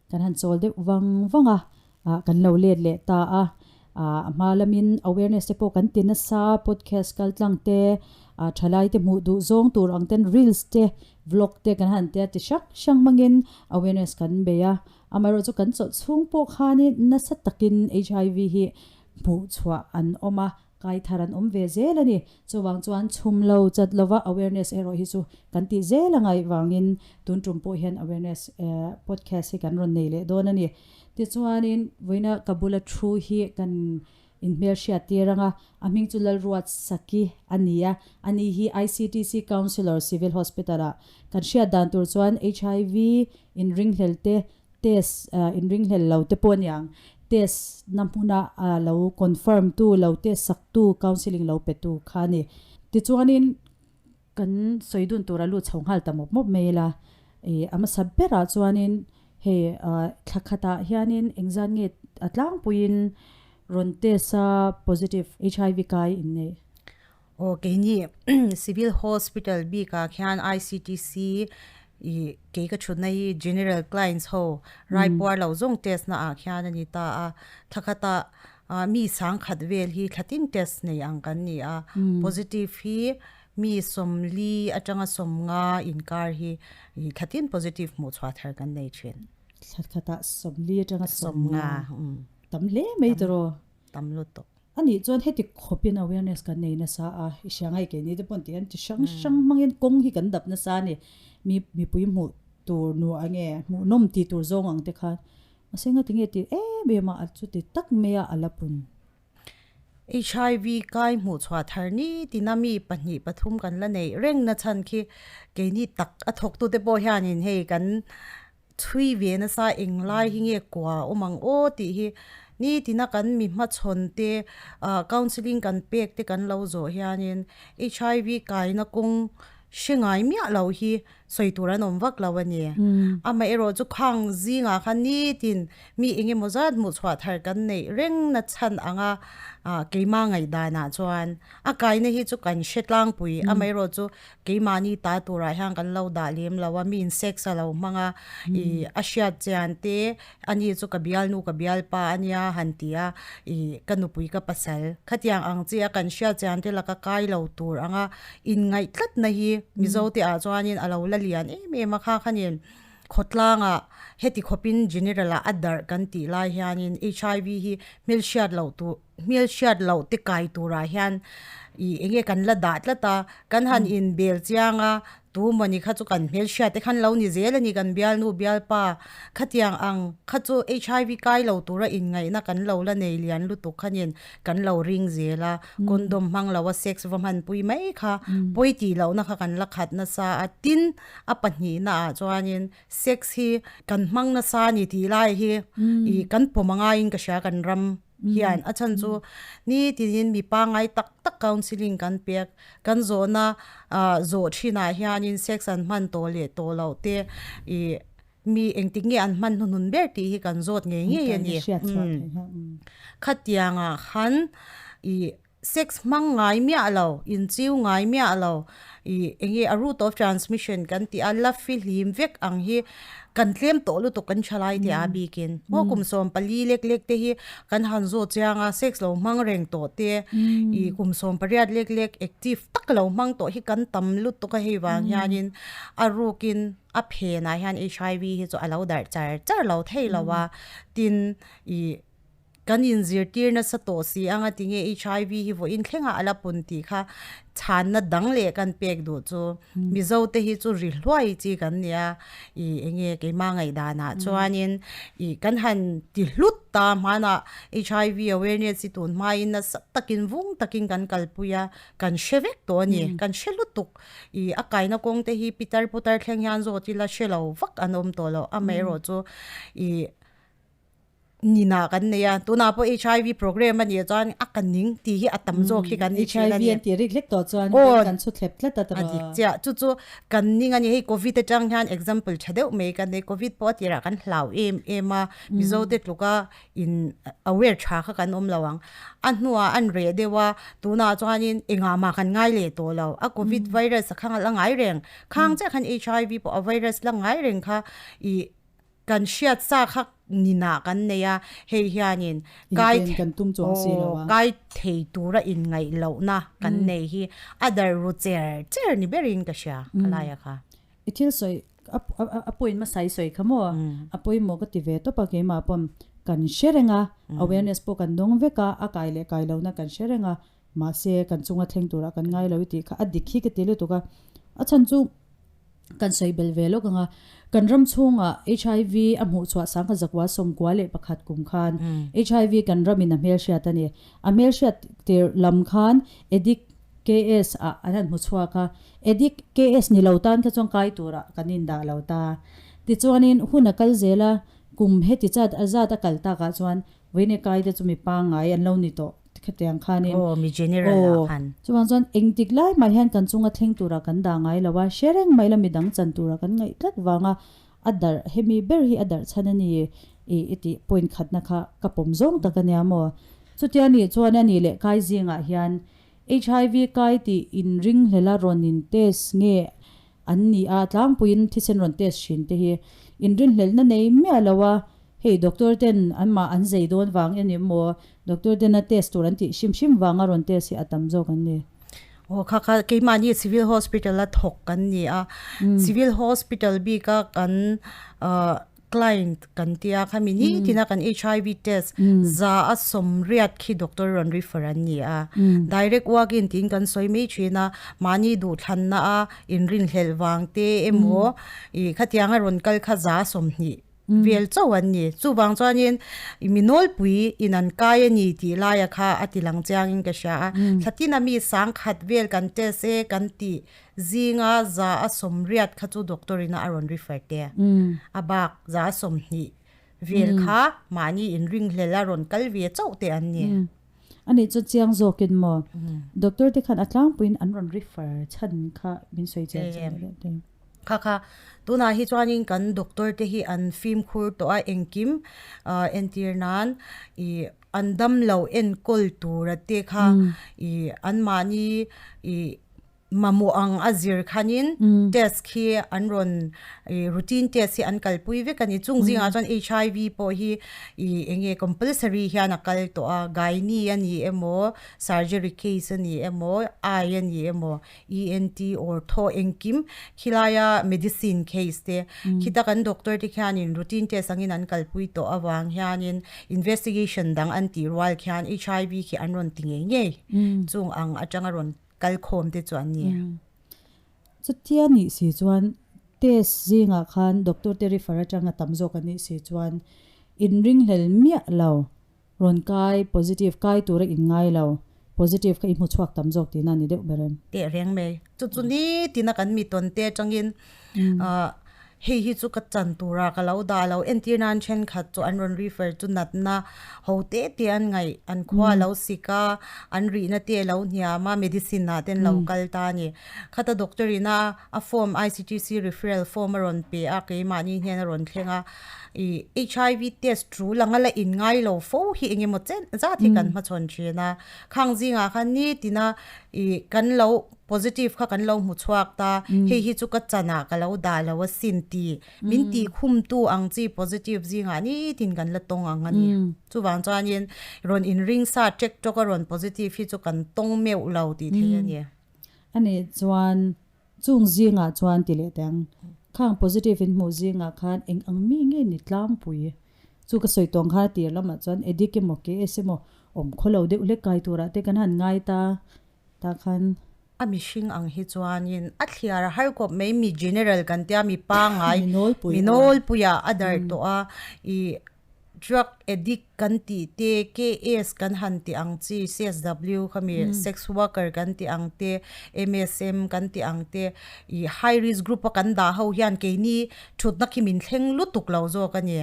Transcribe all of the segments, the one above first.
Kan han chawl deuh vang vang a, ah kan lo let leh ta a. Ah a hma lamin awareness te pawh kan ti nasa, podcast kal tlang te, ah thalai te hmuh duh zawng tur ang ten reels te, vlog te kan han tia ti hrang hrang hmangin awareness kan bei a. Amaherawhchu kan chawlh chhung pawh khanin nasa takin HIV hi hmuh chhuah an awm a. Kai thar an awm ve zel a ni. Chuvang chuan chhum lo chat lova awareness erawh hi chu kan tih zel a ngaih vangin tun tum pawh hian awareness podcast hi kan rawn nei leh dawn a ni. Tichuanin vawiina ka bula thu hi kan inhmelhriat tir ang a, a hming chu Lalruat Saki a ni a, ani hi ICTC Counsellor Civil Hospital ah kan hriat dan tur chuan HIV inringhlel te Test inringhlel lo te pawh aniang, test na hmuna lo confirm tu, lo test sak tu, counselling lo pe tu kha a ni. Tichuanin kan sawi dun tura lut chho nghal ta mawp mawp mai ila, ih a hmasa berah chuanin hei thla khatah hianin engzat nge a tlangpuiin rawn test a positive HIV kai in nei? Aw keini Civil Hospital bikah khian ICTC ih kei ka thutna hi General Clients ho raipuar lo zawng test na ah khian a ni ta a, thla khatah ah mi sangkhat vel hi thla tin test nei ang kan ni a, positive hi mi sawmli atanga sawmnga inkar hi ih thla tin positive hmuh chhuah thar kan nei thin. Thla khatah sawmli atanga sawmnga tam hle mai tawh. Tam lutuk. A nih chuan heti khawpin awareness kan nei nasa a, i hria ngai keini te pawh an ti an ti hrang hrang hmangin kawng hi kan dap nasa a ni. Mi mipui hmuh tur nuah nge hmuhnawm tih tur zawng ang te khan mahse ngati nge tih em em a a chuti tak mai a a la pun. HIV kai hmuh chhuah thar ni tina mi pahnih pathum kan la neih reng na chhan khi keini tak a thawktute pawh hianin hei kan Chhui ve nasa englai hi nge kua awm ang aw tih hi nitina kan mi hmachhawn te ah counselling kan pek te kan lo zawh hianin HIV kaina kawng hre ngai miah lo hi sawi tur an awm vak lo a ni. Amaherawh chu khang zingah khan nitin mi eng emaw zat hmuh chhuah thar kan neih reng na chhan ang a ah keimah ngaihdanah chuan a kaina hi chu kan hre tlangpui amaherawh chu Keimahni ta turah hian kan lo dah lem lo a, mi in sex a lo hmang a, ih a hriat chian te ani chu ka bialnu ka bialpa ania han ti a, ih ka nupui ka pasal khatiang ang chi a kan hriat chian te laka kai lo tur anga inngaih tlatna hi Mizo te ah chuanin a lo la lian em em a kha khanin khawtlangah heti khawpin general ah a darh kan tih lai hianin HIV hi hmelhriat loh tur Hmelhriat loh te kai turah hian ih eng nge kan la dah tlat a, kan han inbel chiang a, tu mawni kha chu kan hmelhriat te khan lo ni zel a ni kan bialnu bialpa khatiang ang kha chu HIV kai lo tura inngaihna kan lo la nei lian lutuk khanin kan lo ring zel a, condom hmang lo a sex va hmanpui mai kha pawi tih lohna kha kan la khat nasa a, tin a pahnihna ah chuanin sex hi kan hmang nasa a ni tih lai hi ih kan pawm a ngaiin ka hria kan ram. hian a chhan chu nitinin mi pangngai tak tak counselling kan pek kan zawhna ah zawh thinah hianin sex an hman tawh leh tawh loh te ih mi engtik nge an hman hnuhnun ber tih hi kan zawt ngei ngei a ni khatiangah khan ih sex hmang ngai miah lo inchiu ngai miah lo ih eng nge a route of transmission kan tih a la fihlim vek ang hi kan tlem tawh lutuk kan tha lai teh a bikin maw kum 14 lek lek te hi kan han zawt chiang a sex lo hmang reng tawh te ih kum 18 lek lek active tak lo hmang tawh hi kan tam lutuk a hei vang hianin a rukin a phenah hian HIV hi chu a lo darh char char lo thei lo a tin ih. Kan inzirtir nasa tawh si anga tinge HIV hi vawiin thlengah a la pun tih kha chhanna dang leh kan pek duh chu Mizo te hi chu ri hluai chi kan nia ih enge keimah ngaihdanah chuanin ih kan han ti hlut ta hmanah HIV awareness hi tun hmain nasa takin vung takin kan kalpui a kan hre vek tawh a ni kan hre lutuk ih a kaina kawng te hi pitar putar thleng hian zawt ila hre lo vak an awm tawh lo amaherawhchu ih. Nina kan nei a, tunah pawh HIV program a nih chuan a ka ning tih hi a tam zawk hi kan ni thin a ni. HIV an tih rik hlek tawh chuan bank kan chhu thlep tlat a tawh. A dik chiah, chu chu kan ning a ni. Hei Covid atang hian example tha deuh mai kan nei, Covid pawh a tirah kan hlau em em a, Mizo te tluka in aware tha kha kan awm lo ang. A hnuah an reh deuh a, tunah chuanin engah mah kan ngai leh tawh lo. A Covid virus a kha la ngai reng, khang chiah khan HIV pawh a virus la ngai reng kha ih. Kan hriat sa kha ninah kan nei a, hei hianin kai Inven kan tum chuang si lo a. Kai thei tura inngaih lohna kan nei hi a dar ru cher cher ni berin ka hria khalaia kha. I thil sawi a point hmasa i sawi kha maw? A pawimawh ka ti ve tawp a keimah pawm kan hre reng a, awareness pawh kan dawng vek a, a kai leh kai lohna kan hre reng a, mahse kan chunga thleng turah kan ngai lo i tih kha a dik hi ka ti lutuk a, a chhan chu Kan sawi bel ve lawk ang a, kan ram chhungah HIV a hmuh chhuah sangha zakua sawmkua leh pakhat kum khan HIV kan ramin a hmelhriat a ni. A hmelhriat tir lam khan Addict KS ah an han hmu chhuak a, Addict KS ni lo tan kha chuan kai turah kan indah lo ta. Tichuanin hun a kal zel a, kum heti chat a zat a kal takah chuan Vawiin kai te chu mi pangngai an lo ni tawh khatiang khanin. Aw, mi general ah khan. Chuvang chuan engtik lai mah hian kan chunga thleng tura kan dah ngai lo a, hre reng mai la midang chan tura kan ngaih tlat vanga a darh, hemi ber hi a darh chhan a ni i i tih point khatna kha ka pawm zawng tak a nia maw. Chutia nih chuan a nih leh kai zingah hian HIV kai tih inringhlela rawn in test nge An ni a, tlangpuiin thisen rawn test thin te hi inrinhlelhna nei miah lo a, hei doctor ten anmah an zei dawn vang em emaw doctor ten a test tur an tih hrim hrim vanga rawn test hi a tam zawk an ni. Aw kha kha keimahni civil hospital a thawk kan ni a, civil hospital bika kan ah Client kan tia khami nitin a kan HIV test za a sawmriat khi doctor rawn refer an ni a. Direct walk in tiin kan sawi mai thin a, mahni duhthlanna a inrinhlelh vang te emaw ih khatianga rawn kal kha za 20 vel chauh an ni. Chuvang chuanin ih mi nawlpui in an kai a ni tih laia kha a ti lang chiangin ka hria a. Thlatin a mi sangkhat vel kan test e kan tih Zinga 180 kha chu doctor ina a rawn refer te. A bak 120 vel kha mahni inringhlel a rawn kal ve chauh te an ni. A nih chu chiang zawkin maw? Doctor te khan a tlangpuiin an rawn refer chhan kha min sawi chian chian leh te. Kha kha tunah hi chuanin kan doctor te hi an fimkhur tawh a engkim entir nan ih an damlo enkawl tura te kha ih anmahni ih Mamawh ang a zir khanin test khi an rawn ih routine test hi an kalpui vek a ni. Chung zingah chuan HIV pawh hi ih eng nge compulsory hian a kal tawh a, gynae a ni emaw, surgery case a ni emaw, eye a ni emaw, ENT, ortho engkim khilaia medicine case te khita kan doctor te khianin routine test angin an kalpui tawh avang hianin investigation dang an tih rual khian HIV khi an rawn ti ngei ngei chung ang atanga rawn kal khawm te chu an ni. Chutia nih si chuan test zingah khan doctor te refer atanga tam zawk an nih si chuan inringhlel miah lo, rawn kai positive kai tura in ngai lo, positive kha i hmu chhuak tam zawk tihna a ni deuh ber em? Teh reng mai. Chu chu nitin a kan mi tawn te atangin Hei hi chu ka chan tura ka lo dah lo. Entir nan thenkhat chu an rawn refer chu natna ho te te an ngaih, an khua a lo sik a, an rihna te a lo hniam a, medicine ah te an lo kal ta a ni. Khata doctor ina a form ICTC referral form a rawn pe a, keimahni hnen a rawn thleng a, ih HIV test tul anga la in ngai lo fo hi eng emaw chen zat hi kan hmachhawn thin a. Khang zingah khan nitina ih kan lo Positive kha kan lo hmu chhuak ta, hei hi chu ka chanah ka lo dah lo asin ti min tih khumtu ang chi positive zingah nitin kan la tawng ang a ni. Chuvang chuanin rawn inring sa ṭek ṭawk a rawn positive hi chu kan tawng meuh lo tih theih a ni. A nih chuan chung zingah chuan ti leh teh ang, khang positive in hmuh zingah khan eng ang mi nge ni tlangpui? Chu ka sawi tawng kha tir lamah chuan addict emaw KS emaw awm khaw lo deuh hlek kai turah te kan han ngai ta. Tah khan. A mihring ang hi chuanin a thliar a har kawp mai, mi general kan tia mi pangngai, mi nawlpuiah a darh tawh a, ih drug addict kan tih te, KS kan han tih ang chi, CSW kha mi sex worker kan tih ang te, MSM kan tih ang te, ih high risk group a kan dah ho hian keini thutna khi min thleng lutuk lo zawk a ni.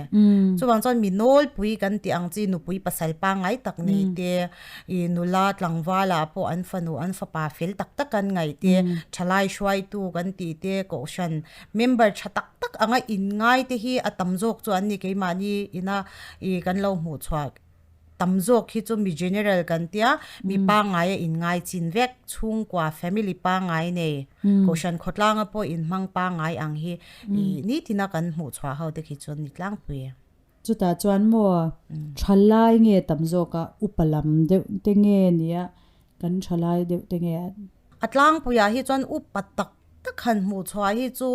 Chuvang chuan mi nawlpui kan tih ang chi nupui pasal pangngai tak nei te, I nula tlangvalah pawh an fanu an fapa fel tak tak an ngaih te, thalai hruaitu kan tih te, kohhran member tha tak tak anga inngai te hi a tam zawk chu an ni keimahni ina i kan lo hmuh chhuah tam zawk hi chu mi general kan tia mi pangngai a in ngai chin vek chhungkua family pangngai nei kohhran khawtlanga pawh in hmang pangngai ang hi ih nitina kan hmuh chhuah ho te khi chuan ni tlangpui. Chutah chuan maw thalai nge tam zawk a upa lam deuh te nge nia kan thalai deuh te nge a. A tlangpuiah hi chuan upa tak tak han hmuh chhuah hi chu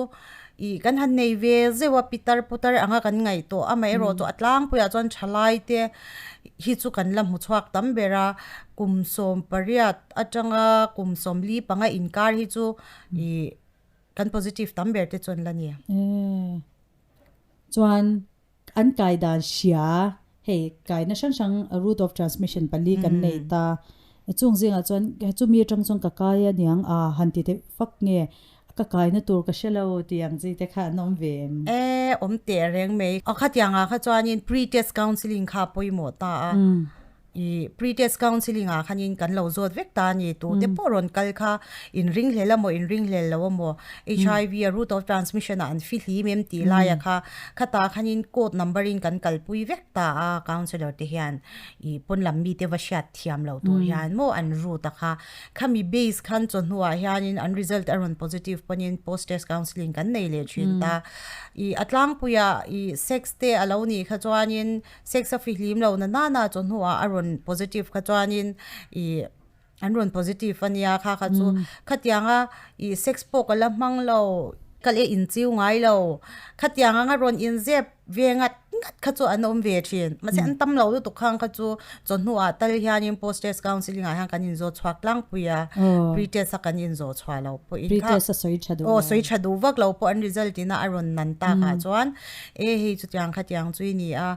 ih kan han nei ve zeuh a pitar putar anga kan ngaihtuah amaherawh chu a tlangpuiah chuan thalai te hi chu kan la hmu chhuak tam ber a kum 18 atanga kum 40 panga inkar hi chu ih kan positive tam ber te chu an la ni. Chuan an kai dan hria hei kaina hrang hrang route of transmission pali kan nei ta chung zingah chuan chumi atang chuan ka kai a niang a han ti deuh fak nge ka kaina tur ka hre lo tih ang chi te kha an awm ve em? E awm teh reng mai. Aw khatiangah kha chuanin pre-test counselling kha a pawimawh ta a. I pre-test counselling ah khanin kan lo zawt vek ta a ni. Tute pawh rawn kal kha in ring hlel a maw, in ring hlel lo a maw, HIV a route of transmission ah an fihlim em tih laia kha khatah khanin code number in kan kalpui vek ta a counsellor te hian i pawn lam mite va hriat thiam loh tur hian maw an route a kha. Khami base khan chawhnuah hianin an result a rawn positive pawnin post-test counselling kan nei leh thin ta. I a tlangpuiah i sex te a lo nih kha chuanin Sex a fihlim lo na nana chu hnuah a rawn positive kha chuanin ih an rawn positive a nia kha kha chu khatianga ih sex pawh ka la hmang lo ka leh inchiu ngai lo khatiang anga rawn inzep ve ngat ngat kha chu an awm ve thin mahse an tam lo lutuk khang kha chu chawhnuah tal hianin post test counselling ah hian kan inzawh chhuak tlangpui a pre test a kan inzawh chhuah loh pawhin kha aw sawi tha duh vak lo pawh an result ina a rawn nan takah chuan E hei chutiang khatiang chu i ni a,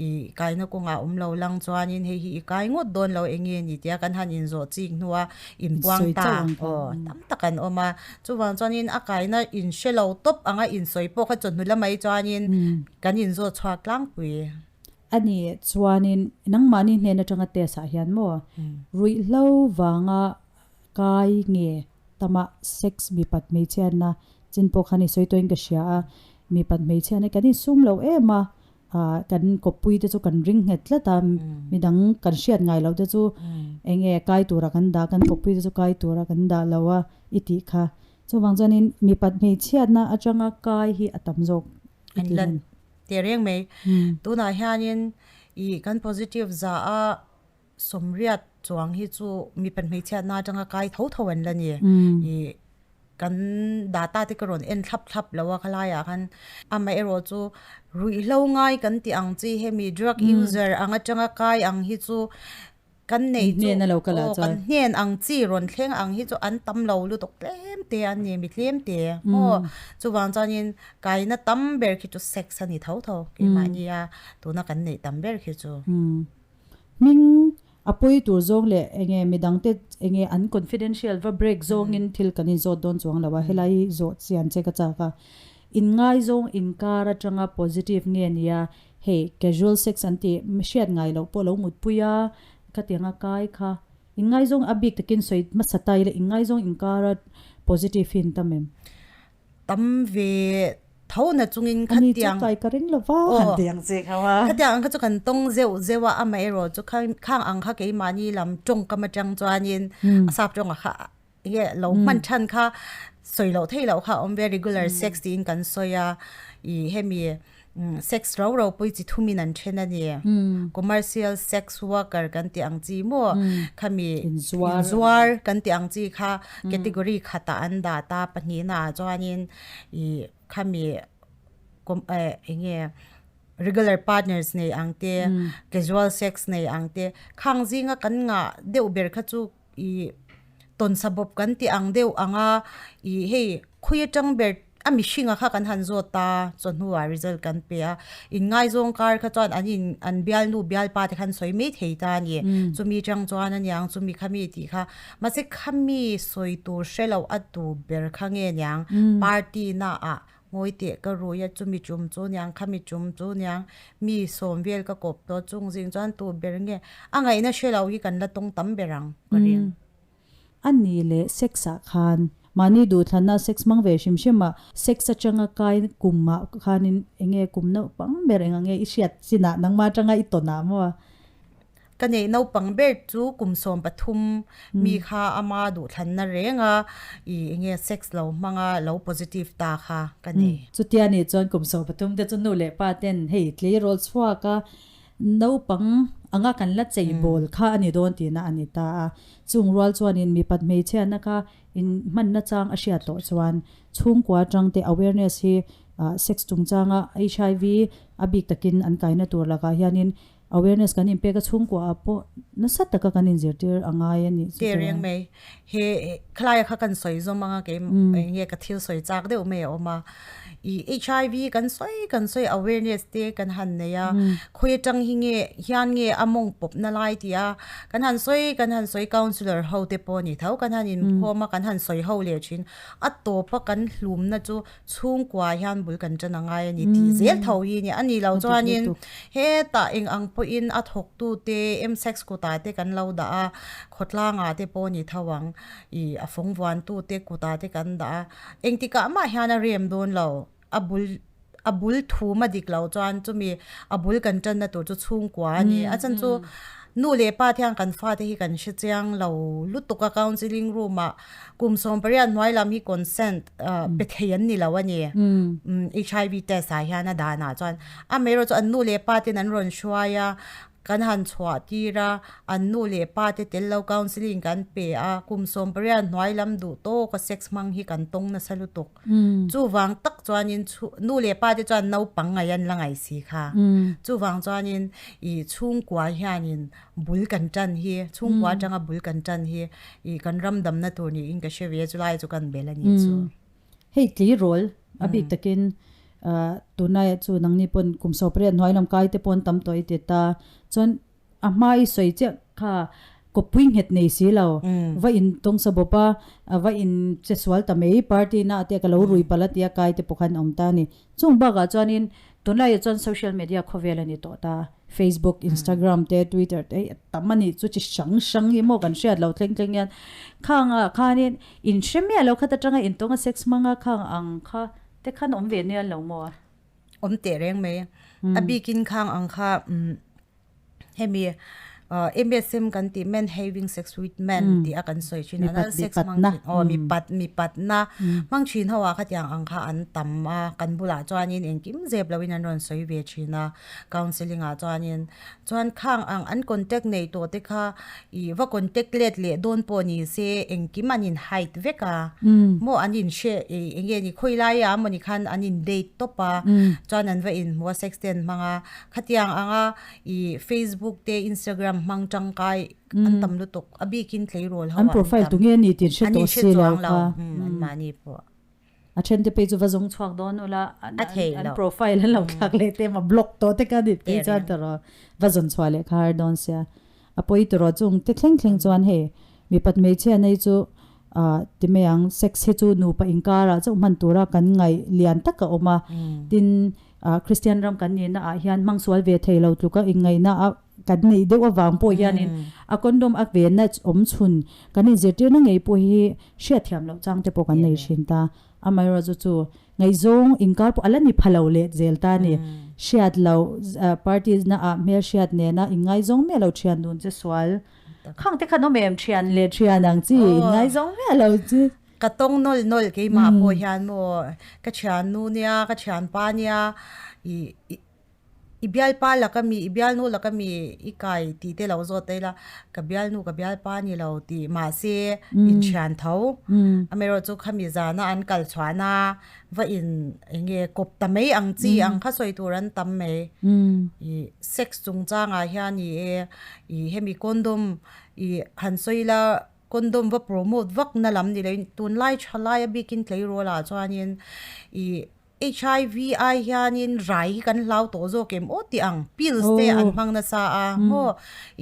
i kaina kawngah awm lo lang chuanin hei hi i kai ngawt dawn lo eng nge ni tia kan han inzawh chik hnua inpuang ta aw tam tak an awm a. Chuvang chuanin a kaina in hre lo tawp anga insawi pawh kha chawhnu lamai chuanin kan inzawh chhuak tlangpui. A ni chuanin nangmahni hnen atanga test ah hian maw ruihhlo vanga kai nge tama sex mipat hmeichhiatna chin pawh khan i sawi tawhin ka hria a, mipat hmeichhiatna kan insum lo em a, ah kan kawppui te chu kan ring nghet tlat a, midang kan hriat ngai loh te chu eng nge kai tura kan dah kan kawppui te chu kai tura kan dah lo a i tih kha. Chuvang chuanin mipat hmeichhiatna atanga kai hi a tam zawk i tih a ni. Teh reng mai. Tunah hianin ih kan positive za a 80 chuang hi chu mipa hmeichhiatna atanga kai tho tho an la ni. Ih kan data te ka rawn en thlap thlap lo a khalaiah khan amaherawh chu ruihhlo ngai kan tih ang chi hemi drug user ang atanga kai ang hi chu kan neih chu aw kan hnen ang chi rawn thleng ang hi chu an tam lo lutuk tlem te an ni mi tlem te maw chuvang chuanin kaina tam ber khi chu sex a ni tho tho keimahnia tuna kan neih tam ber khi chu. Hming a pawi tur zawng leh enge midangte enge an confidential va break zawngin thil kan inzawt dawn chuang lo a, helai hi zawh chian che ka chak a. Inngaizawng inkar atanga positive nge nia hei casual sex an tih hriat ngai loh pawh lo mutpui a, khatianga kai kha inngaizawng a bik takin sawi hmasa ta ila inngaizawng inkara positive hi an tam em? Tam ve tho na chungin khatiang. Ani chu kai ka ring lo va han ti ang che kha a. Khatiang ang kha chu kan tawng zeuh zeuh a, amaherawh chu khang ang kha keimahni lam tawngkam atang chuanin a sap tawngah kha enge lo hman than kha sawi loh theih loh kha a awm ve regular sex tiin kan sawi a, ih hemi Sex rau rau pawh hi chi thumin an then a ni. Commercial sex worker kan tih ang chi maw khami inzuar kan tih ang chi kha category khatah an dah ta pahnihnaah chuanin ih khami eng nge regular partners nei ang te casual sex nei ang te khang zinga kan ngah deuh ber kha chu ih tawnsa bawp kan tih ang deuh ang a ih hei khawi atang ber a mihringa kha kan han zawt ta chawhnuah result kan pe a inngaizawng kar kha chuan an in an bialnu bialpa te khan sawi mai thei ta a ni chumi atang chuan a niang chumi khami tih kha mahse khami sawi tur hre loh a tu ber kha nge niang party naah Ngawi teh ka rui a, chumi chum chu niang, khami chum chu niang, mi sawm vel ka kawp tawh chung zing chuan tu ber nge a ngaihna hre lo hi kan la tawng tam ber ang ka ring. A ni leh sex ah khan mahni duhthlanna sex hmang ve hrim hrim a, sex atanga kai kum ah khanin enge kum naupang ber eng ang nge i hriat chin ah nangmah atanga i tawn ah maw? Ka neih naupang ber chu kum 13 mi kha ama duhthlanna reng a i enge sex lo hmanga lo positive ta kha ka nei. Chutia nih chuan kum 13 te chu nu leh pa ten hei tleirawl chhuak a naupang anga kan la chei bawl kha a ni dawn tihna a ni ta a. Chung rual chuanin mipat hmeichhiatna kha in hmanna chang a hriat loh chuan chhungkua atang te awareness hi sex chungchanga HIV a bik takin an kaina tur lakah hianin awareness kan inpek a chhungkua ah pawh nasa taka kan inzirtir a ngai a nih chu Te reng mai. He khalai kha kan sawi zawm anga kei enge ka thil sawi chak deuh mai a awm a. I HIV kan sawi kan sawi awareness te kan han nei a, khawi atang hi nge hian nge a mawng pawp na lai tih a, kan han sawi kan han sawi councillor ho te pawh a ni tho kan han inkhawm a kan han sawi ho leh thin. A tawp a kan hlumna chu chhungkua hian bul kan tan a ngai a ni tih zel tho hi a ni. A nih loh chuanin hetah eng ang pawhin a thawktute M-sex kutah te kan lo dah a, khawtlangah te pawh a ni tho ang, ih a fawng vuantute kutah te kan dah a, engtikah mah hian a rem dawn lo, a bul a bul thum a dik loh chuan chumi a bul kan tanna tur chu chhungkua a ni. A chan chu nu leh pa te hian kan fate hi kan hre chiang lo lutuk a, counselling room ah kum 18 hnuai lam hi consent pe thei an ni lo a ni. HIV test ah hian a danah chuan amaherawhchu chu an nu leh pa ten an rawn hruai a, kan han chhuah tir a, an nu leh pa te tel lo counselling kan pe a, kum 18 hnuai lam duh tawk a sex hmang hi kan tawng nasa lutuk. Chuvang tak chuanin nu leh pa te chuan naupang ngaih an la ngaih si kha. Chuvang chuanin ih chhungkua hianin bul kan tan hi, chhungkua atanga bul kan tan hi ih kan ram damna tur niin ka hre ve a, chulai chu kan bel a nih chu. Hei tleirawl a bik takin tunlaiah chu nangni pawn kum 18 hnuai lam kai te pawn tam tawh i ti ta. Chuan a hma i sawi chiah kha kawppui nghet nei si lo. Va in tawng sa bawp a, va in che sual ta mai party na te ka lo rui palh a tia kai te pawh khan a awm ta a ni. Chung bakah chuanin tunlaiah chuan social media khawvel a ni tawh ta. Facebook, Instagram te, Twitter te hei a tam a nih chu chi hrang hrang hi maw kan hriat lo thleng thleng hian khangah khanin in hre miah lo khat atanga in tawnga sex hmanga khang ang kha te khan awm ve nia lo maw? Awm teh reng mai. A bikin khang ang kha Hemi MSM kan tih men having sex with men tih a kan sawi thin anal sex hmang thin aw mipat mipatna hmang thin ho ah khatiang ang kha an tam a kan bulah chuanin engkim zep loin an rawn sawi ve thin a counselling ah chuanin chuan khang ang an contact nei tawh te kha ih va contact let leh dawn pawh ni se engkim an in hide vek a maw an in hre ih enge ni khawi lai ah mawni khan an in date tawp a chuan an va inhmu a sex te an hmang a. Khatiang anga i Facebook te Instagram hmang tangkai an tam lutuk a bikin tleirawl ho ah an tam. An profile tunge a ni tih an hre tawh si lo kha. An mahni pawh. A then te phei chu va zawng chhuak dawn ula an profile an lo thlak leh te emaw block tawh te kha ni phei chuan tawrh va zawn chhuah leh kha har dawn sia. A pawi tawrh chung te thleng thleng chuan hei mipat hmeichhia nei chu ti mai ang sex hi chu nupa inkarah chauh hman tura kan ngaih lian tak a awm a tin Kristian ram kan nihna ah hian hmang sual ve thei lo tluka inngaihna a kan neih deuh avang pawh hianin a condom a venna awm chhun kan inzirtirna ngei pawh hi hriatthiam loh chang te pawh kan nei thin ta. Amaherawhchu chu ngaihzawng inkar pawh a la ni pha lo leh zel ta a ni. Hriat loh party na ah hmelhriat nena inngaizawng miah lo thian dun che sual khang te khan awm em thian leh thian ang chi inngaizawng miah lo chi. Ka tawng nawlh nawlh keimah pawh hian maw ka thiannu nia ka thianpa nia ih i bialpa laka mi i bialnu laka mi i kai tih te lo zawt ila ka bialnu ka bialpa ni lo tih mahse inthian tho amaherawhchu khami zana an kal chhuahna va in eng nge kawp ta mai ang chi ang kha sawi tur an tam mai ih sex chungchangah hian ni e ih hemi condom ih han sawi ila. Condom va promote vak na lam ni loin tunlai tha lai a bikin tleirawl ah chuanin ih HIV ai hianin rai hi kan hlau tawh zawk em aw tih ang pills te an hmang nasa a maw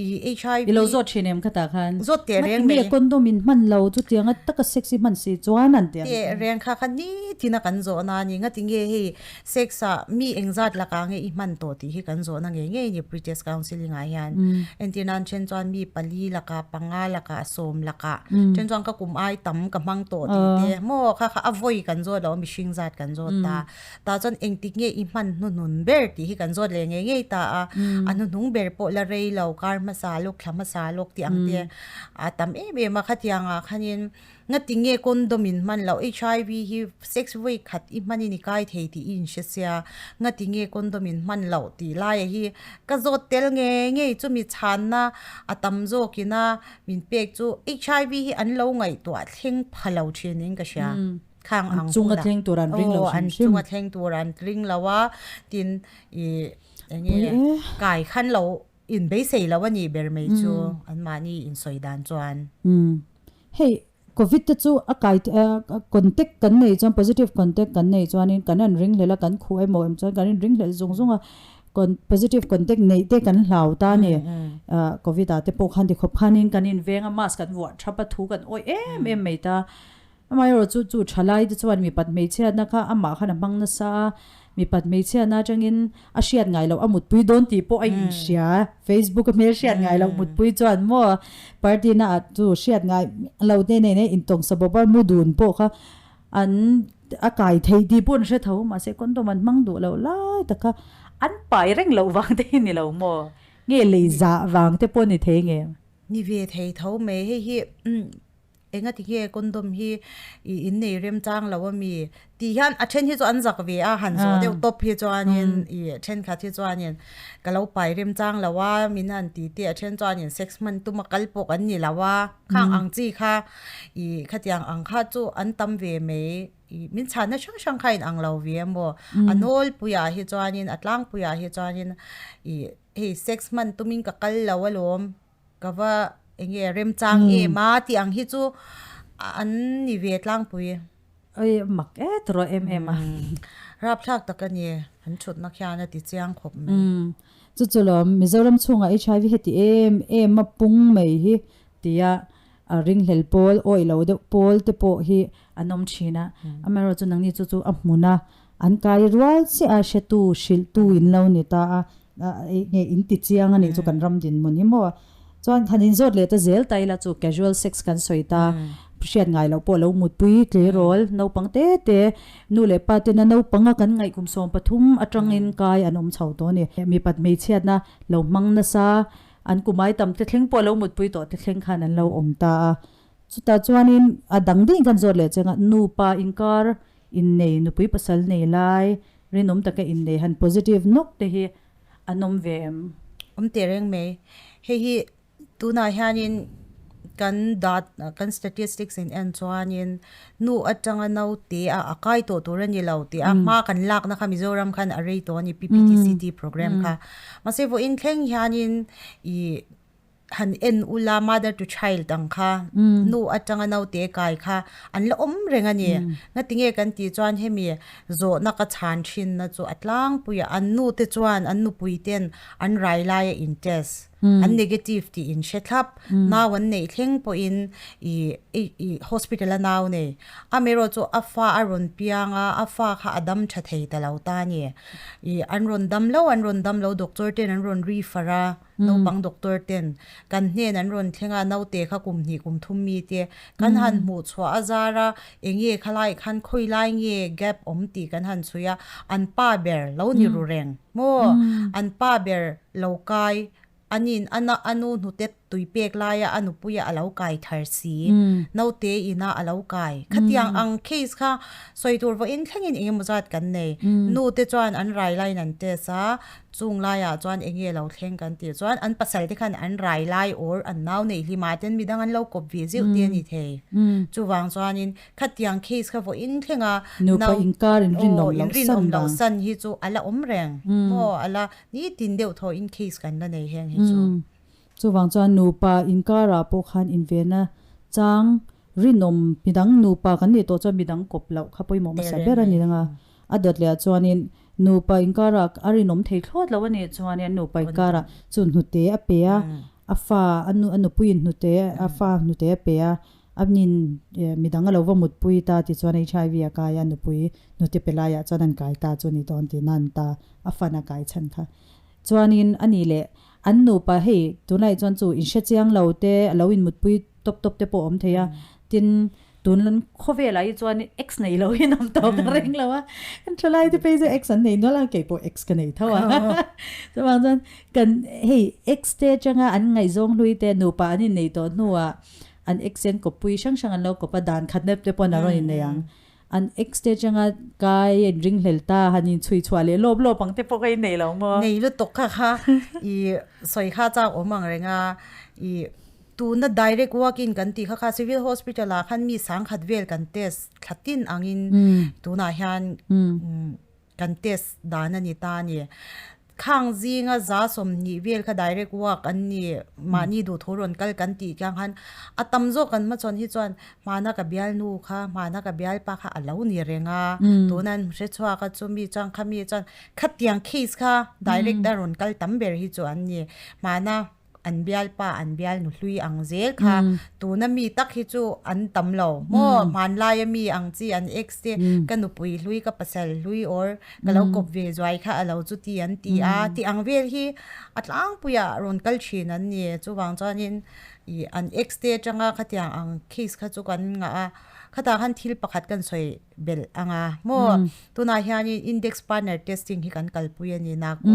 ih HIV I lo zawt thin em khatah khan zawt teh reng mai nge condom in hman lo chutiang a taka sex i hman si chuan an ti ang teh reng kha kha nitin a kan zawh na a ni ngati nge hei Sex ah mi engzat lakah nge i hman tawh tih hi kan zawhna ngei ngei a ni Pre-test Counselling ah hian. Entir nan then chuan mi pali lakah, panga lakah, sawm lakah then chuan ka kum ai tam ka hmang tawh tih te maw kha kha a vawi kan zawt lo a mihring zat kan zawt ta. Tah chuan engtik nge i hman hnuhnun ber tih hi kan zawt leh ngei ngei ta a. A hnuhnung ber pawh la rei lo, kar hmasa lawk, thla hmasa lawk tih ang te a tam em em a. Khatiangah khanin ngati nge condom in hman loh, HIV hi sex vawi khat i hmanin i kai thei tih i inhre sia, ngati nge condom in hman loh tih laia hi ka zawt tel ngei ngei. Chumi chhanna a tam zawkin a min pek chu HIV hi an lo ngaihtuah thleng pha lo thinin ka hria. Khang ang chunga thleng tur an ring lo hrim hrim. An chunga thleng tur an ring lo a, tin i enge kai khan lo in beisei lo a nih ber mai chu anmahni insawi dan chuan. Hei Covid te chu a kai contact kan nei chuan positive contact kan nei chuanin kan han ring hlel a, kan khuh emaw em chuan kan inring hlel zung zung a, positive contact neih te kan hlau ta a ni. Covid ah te pawh khan tikhawp khanin kan inveng a, mask kan vuah thap a, thu kan awih em em mai ta. Amaherawhchu chu thalai te chuan mipat hmeichhiatna kha amah khan a hmang nasa a, mipat hmeichhiatna atangin a hriat ngai loh a mutpui dawn tih pawh a inhria. Facebook a hmel hriat ngai loh mutpui chuan maw party na ah chu hriat ngai lo te nen e intawng sa bawp a, mu dun pawh kha an a kai thei tih pawh an hre tho mahse condom an hmang duh loh lai tak kha an pai reng loh vang te hi ni lo maw nge lei zah vang te pawh ni thei nge? Ni ve thei tho mai hei hi. Enga ti nge condom hi i innei remchang lo ami tih hian a then hi chu an zak ve a, han zawh deuh tawp hi chuanin i thenkhat hi chuanin ka lo pai remchang lo a min han ti te a then chuanin sex hman tuma kal pawh kan ni lo a, khang ang chi kha i khatiang ang kha chu an tam ve mai i min chhanna hrang hrang kha in ang lo ve a maw, a nawlpuiah hi chuanin a tlangpuiah hi chuanin i hei sex hman tumin ka kal lo alawm. Ka va enge remchang em a tih ang hi chu an ni ve tlangpui. Oi mak e tawh em em a. Rapthlak tak a ni, an thutna khian a ti chiang khawp mai. Chu chu lawm Mizoram chhungah HIV heti em em a pung mai hi tia a ringhlel pawl awih lo deuh pawl te pawh hi an awm thin a. Amaherawhchu nangni chu chu a hmun a an kai rual chiah a hretu hrilhtu in lo ni ta a. Nge in ti chiang a nih chu kan ram dinhmun hi maw. Chuan han inzawt leh ta zel ta ila chu casual sex kan sawi ta, hriat ngai loh pawh lo mutpui tleirawl naupang te te nu leh pa tena naupanga kan ngaih kum 13 atangin kai an awm chho tawh a ni. Mipat hmeichhiatna lo hmang nasa an kumai tam te thleng pawh lo mutpui tawh te thleng khan an lo awm ta a. Chutah chuanin a dang ding kan zawt leh cheng a, nupa inkar innei nupui pasal nei lai Rinawm taka innei han positive nawk te hi an awm ve em? Awm teh reng mai. Hei hi tunah hianin kan dat kan statistics in en chuanin nu atanga naute a a kai tawh tur a ni lo tih a hma kan lakna kha Mizoram khan a rei tawh a ni PPTCT program kha. Mahse vawiin thleng hianin ih han en ula mother to child ang kha nu atanga naute kai kha an la awm reng a ni. Ngatinge kan tih chuan hemi zawhna ka chhan thinna chu a tlangpui a, an nu te chuan an nupui ten an rai laia in test an negative tih in hre thlap nau an neih thleng pawhin ih ih hospital a nau nei amaherawh chu a fa a rawn piang a a fa kha a dam tha thei ta lo ta a ni ih an rawn dam lo an rawn dam lo doctor ten an rawn refer a. Naupang doctor ten kan hnen an rawn thleng a, naute kha kum hnih kum thum mi te kan han hmuh chhuah a zar a, enge khalai khan khawi lai nge gap awm tih kan han chhui a, an pa ber lo ni ru reng maw, an pa ber lo kai anin a a nu hnute tui pek laia a nupuia a lo kai thar si, naute ina a lo kai khatiang ang case kha sawi tur vawiin thlengin engemaw zat kan nei, nu te chuan an rai laiin an test a. Chung laiah chuan eng nge lo thleng kan tih chuan an pasal te khan an rai lai or an nau neih hlimah ten midang an lo kawp ve zeuh te a ni thei. Chuvang chuanin khatiang case kha vawiin thleng a Nupa inkar in rinawm loh san rinawm loh san hi chu a la awm reng maw a la nitin deuh thaw in case kan la nei heng hi chu. Chuvang chuan nupa inkarah pawh khan invena chang rinawm midang nupa kan nih tawh chuan midang kawp loh kha pawimawh hmasa ber a ni ang a. A dawt leh ah chuanin nupa inkarah a rinawm thei thlawt lo a nih chuanin nupa inkarah chu hnute a pe a, a fa a nu a nupuiin hnute a fa hnute a pe a, a nin midang a lo va mutpui ta tih chuan HIV a kai a, nupui hnute pe laiah chuan an kai ta chu a ni dawn tih nan ta a fan a kai chhan kha. Chuanin a nih leh an nupa hei tunlaiah chuan chu inhre chiang lo te a lo inmutpui tawp tawp te pawh a awm thei a, tin. Tun khawvelah hi chuan ex nei lo hi an awm tawh ka ring lo a, kan thalai te phei chu ex an nei nual a, kei pawh ex ka nei tho a. Chuvang chuan kan hei ex te atanga an ngaihzawng hlui te nupa an innei tawh hnuah an ex hian kawppui hrang hrang an lo kawp a, dan khatna te pawh an rawn innei ang. An ex te atanga kai a inringhlel ta han inchhui chhuah leh lawp lawp ang te pawh ka innei lo maw? Nei lutuk kha kha i sawi kha chak awm ang reng a, i Tuna direct walk in kan tih kha kha civil hospital ah khan mi sangkhat vel kan test thla tin angin tunah hian kan test dan a ni ta a ni. Khang zinga za sawmhnih vel kha direct walk an ni mahni duhthu rawn kal kan tih kiang khan a tam zawk kan hmachhawn hi chuan hmana ka bialnu kha hmana ka bialpa kha a lo ni reng a tuna an hre chhuak a chumi chuan khami chuan khatiang case kha direct a rawn kal tam ber hi chu an ni hmana. An bialpa an bial nuhlui ang zel kha tuna mi tak hi chu an tam lo maw hmanlaia mi ang chi an ex te ka nupui hlui ka pasal hlui or ka lo kawp ve zuai kha a lo chu ti an ti a tih ang vel hi a tlangpuiah rawn kal thin an ni chuvang chuanin ih an ex te atanga khatiang ang case kha chu kan ngah a khatah khan thil pakhat kan sawi belh ang a maw tunah hianin index partner testing hi kan kalpui a ni na ku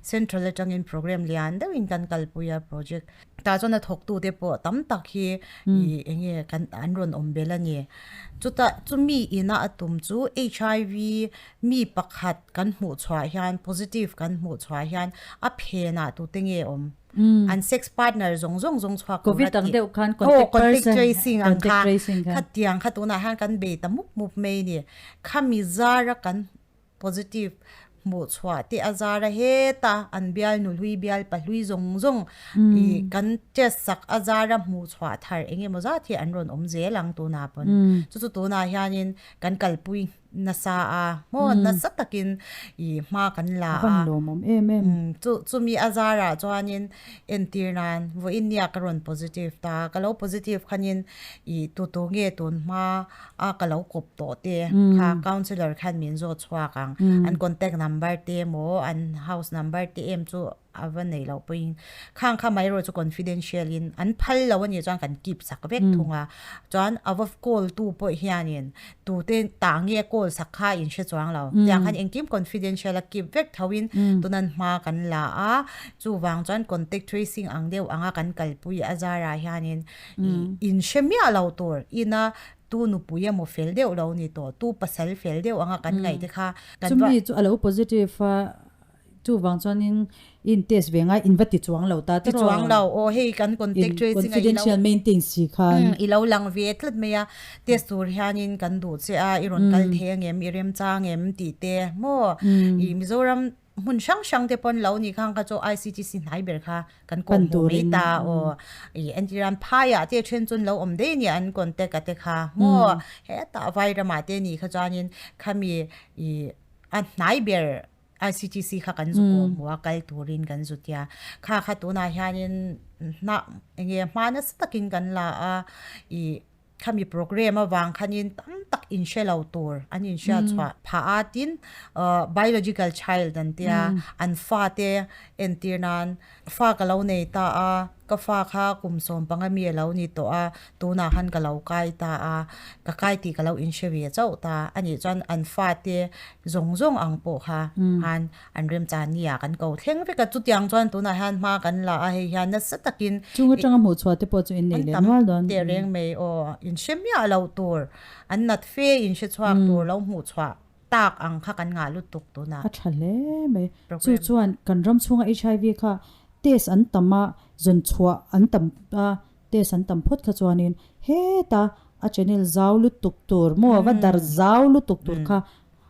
central atangin program lian deuhin kan kalpui a project tah chuan a thawktu te pawh tam tak hi ih eng nge kan an rawn awm belh a ni chutah chumi ina a tum chu HIV mi pakhat kan hmuh chhuah hian positive kan hmuh chhuah hian a phenah tute nge awm. An sex partner zawng zawng zawng chhuak tur a ti. Deuh khan contact person tracing ang kha khatiang kha tunah hian kan bei ta mup mup mai a ni. Khami zara kan positive hmuh chhuah te a zara heta an bial nuhlui bial pahlui zawng zawng ih kan test sak a zara hmuh chhuah thar eng emaw zat hi an rawn awm zel ang tunah pawn. Chu chu tunah hianin kan kalpui nasa a maw nasa takin ih hma kan la a. Van lawmawm em em. Chu chumi a zarah chuanin entir nan vawiin nia ka rawn positive ta ka lo positive khanin ih tu tu nge tun hma a ka lo kawp tawh te kha councillor khan min zawt chhuak ang an contact number te emaw an house number te em chu A va neih loh pawhin khang kha mai erawh chu confidential in an phal lo a nih chuan kan keep sak vek thung a, chuan a va call tu pawh hianin tute tah nge call sak kha in hre chuang lo, tiang khan engkim confidential a keep vek tho in tunan hma kan la a, chuvang chuan contact tracing ang deuh anga kan kalpui a zarah hianin in hre miah lo tur ina tu nupui emaw fel deuh lo ni tawh, tu pasal fel deuh anga kan ngaih te kha kan va. Chumi chu a lo positive a. Chuvang chuanin i in test ve ngai in va ti chuang lo ta tiraw? Ti chuang lo, aw hei kan contact tracing a ilo confidential maintain si khan. I lo lang ve tlat mai a, test tur hianin kan duh che a, i rawn kal thei angem, i remchang em tih te maw? I Mizoram hmun hrang hrang te pawn lo ni khang kha chu ICTC hnai ber kha kan kawm hmuh mai ta aw. I entirang phaiah te then chuan lo awm daih nia an contact a te kha maw? Hetah Vairamah te ni kha chuanin khami i a hnai ber ICTC kha kan zu kawh hmuh a, kal turin kan zu tia. Kha kha tunah hianin hnah eng nge hma nasa takin kan la a, ih khami program avang khanin tam tak inhre lo tur an inhriat chhuah phah a, tin biological child an tia, an fate entir nan fa ka lo nei ta a, Ka fa kha kum sawmpanga mi a lo ni tawh a, tunah khan ka lo kai ta a, ka kai tih ka lo inhre ve chauh ta. A nih chuan an fate zawng zawng ang pawh kha khan an remchan ni ah kan ko thleng vek a, chutiang chuan tunah hian hma kan la a, hei hian nasa takin Chung atanga hmuh chhuah te pawh chu innei leh nual dawn. An tam tehreng mai aw, inhre miah loh tur, an nat fe inhre chhuak tur lo hmuh chhuah tak ang kha kan ngah lutuk tunah. A tha hle mai. Chu chuan kan ram chhunga HIV kha test an tam a, zawn chhuah an tam a, test an tam phawt kha chuanin heta a channel zau lutuk tur maw va dar zau lutuk tur kha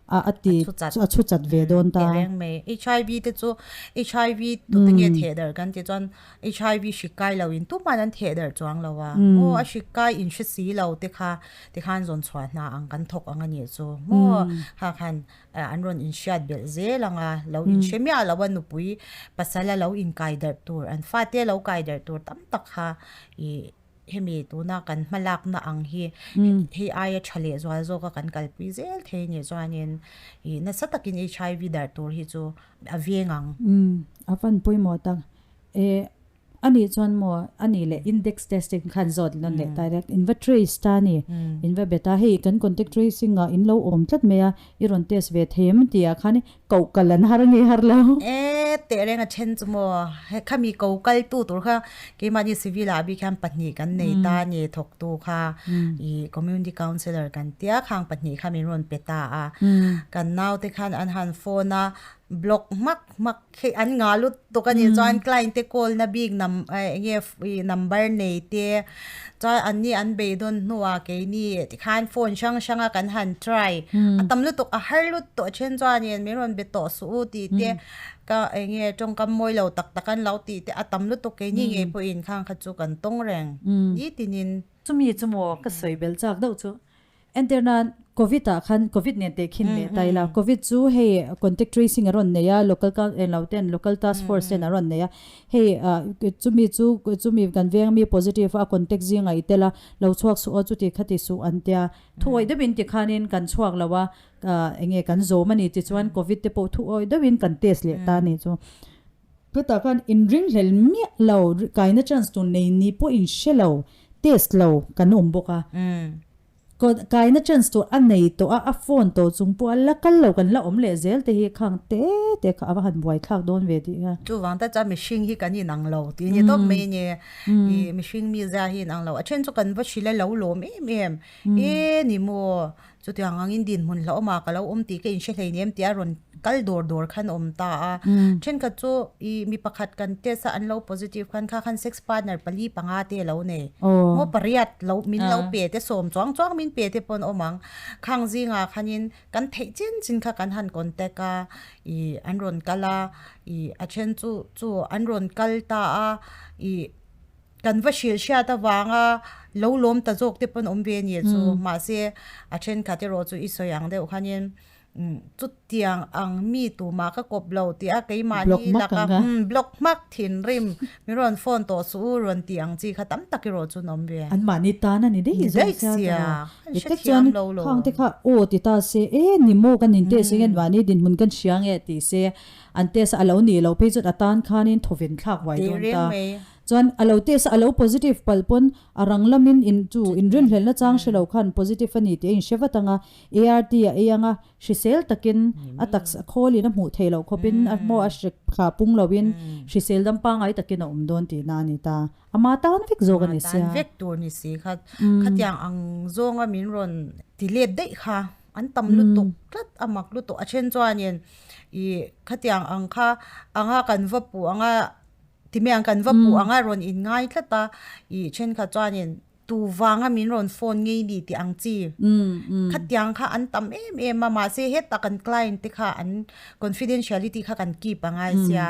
a ti a chhu chat ve dawn ta. Reng mai. HIV te chu HIV tute nge theh dar kan tih chuan HIV hrik kai lo in tuman an theh dar chuang lo a. Aw a hrik kai in hre si lo te kha Tikhan zawn chhuah hna ang kan thawk ang a nih chu maw? Kha khan an rawn inhriat belh zel ang a, lo inhre miah lo a nupui pasal a lo inkai darh tur, an fate a lo kai darh tur tam tak kha ih hemi tuna kan hmalakna ang hi hei aia tha leh zual zawka kan kalpui zel thei a nih chuanin ih nasa takin HIV darh tur hi chu a veng ang. A van pawimawh tak e. Ani chuan maw, ani leh index testing khan zawt nawn leh ta ila, in va trace ta a ni, in va bet a, hei kan contact tracing ah in lo awm tlat mai a, i rawn test ve thei em tih ah khan koh kal an har nge har lo. E, teh reng a then chu maw, he khami ko kal tu tur kha keimahni civil ah bik hian pahnih kan nei ta a ni, thawktu kha i community councillor kan tia khang pahnih kha min rawn pe ta a, kan naute khan an han phone a, block hmak hmak. Hei an ngah lut tuk a nih chuan client te call na bik nam eng nge ih number nei te chuan an ni an beidawn hnuah keini tikhan phone hrang hrang a kan han try a tam lutuk a har lut tawh then chuanin min rawn be tawh suh u tih te ka eng nge tawngkam mawi lo tak tak an lo tih te a tam lutuk keini ngei pawhin khang kha chu kan tawng reng nitinin. Chumi chu maw ka sawi bel chak deuh chu Entir nan Covid ah khan Covid nen teh khin leh ta ila, Covid chu hei contact tracing a rawn nei a, local eh lo ten local task force ten a rawn nei a, hei ah chumi chu chumi kan veng mi positive a contact zingah i tel a, lo chhuak suh aw chuti khati suh an tia, thuawih deuhin tikhanin kan chhuak lo a, ah enge kan zawm a ni tichuan Covid te pawh thuawih deuhin kan test leh ta a nih chu. Chutah khan inringhlel miah lo, kaina chance tur nei ni pawh inhre lo, test lo kan awm bawk a. Kaina chance tur a nei tawh a, a phone tawh chung pawh a la kal lo kan la awm leh zel te hi khang te te kha a va han buai thlak dawn ve tih kha. Chuvang ta chuan mihring hi kan inang lo tih a ni tawp mai a ni. Ih mihring mizia hi inang lo. A then chu kan va hrilh a lo lawm em em. E ni maw? Chutiang angin dinhmun hlauhawmah ka lo awm tih ka inhre hleinem tih a rawn kal dawr dawr khan awm ta a. Thenkhat chu ih mi pakhat kan test a an lo positive khan kha khan sex partner pali panga te a lo nei. Maw pariat lo min lo pe te sawm chuang chuang min pe te pawh an awm ang. Khang zingah khanin kan theih chin chin kha kan han contact a ih an rawn kal a ih a then chu chu an rawn kal ta a ih. Kan va hrilh hriat avanga lo lawm ta zawk te pawn awm ve a ni chu. Mahse, a thenkhat erawh chu i sawi ang deuh khanin chutiang ang mi tumah ka kawp lo tih a keimahni laka block hmak thinrim min rawn phone tawh suh u rawn tih ang chi kha tam tak erawh chu an awm ve. Anmahni tan a ni daih zawk sia tawh. Ni tak chuan khang te kha aw ti ta se e ni maw kan in test eng anmahni dinhmun kan hria nge ti se an test a lo nih loh phei chuan a tan khanin thawven thlak huai dawn ta. Chuan a lo test a, a lo positive palh pawn a rang lamin in chu inrinhlelhna chang hre lo khan positive a ni tih a inhre vat ang a, ART a ei ang a, hrisel takin a taksa khawlin a hmuh theih loh khawpin a hmaw a hre kha pung loin hrisel dam pangngai takin a awm dawn tihna a ni ta. Ama tan vek zawk a ni sia. Ama tan vek tur ni si kha. Khatiang ang zawnga min rawn ti let daih kha an tam lutuk tlat a mak lutuk. A then chuanin ih khatiang ang kha anga kan va puh anga Ti mai ang kan va puh ang a rawn in ngai tlat a, ih thenkhat chuanin tu vanga min rawn phone ngei ni tih ang chi khatiang kha an tam em em a, mahse hetah kan client te kha an confidentiality kha kan keep a ngai sia,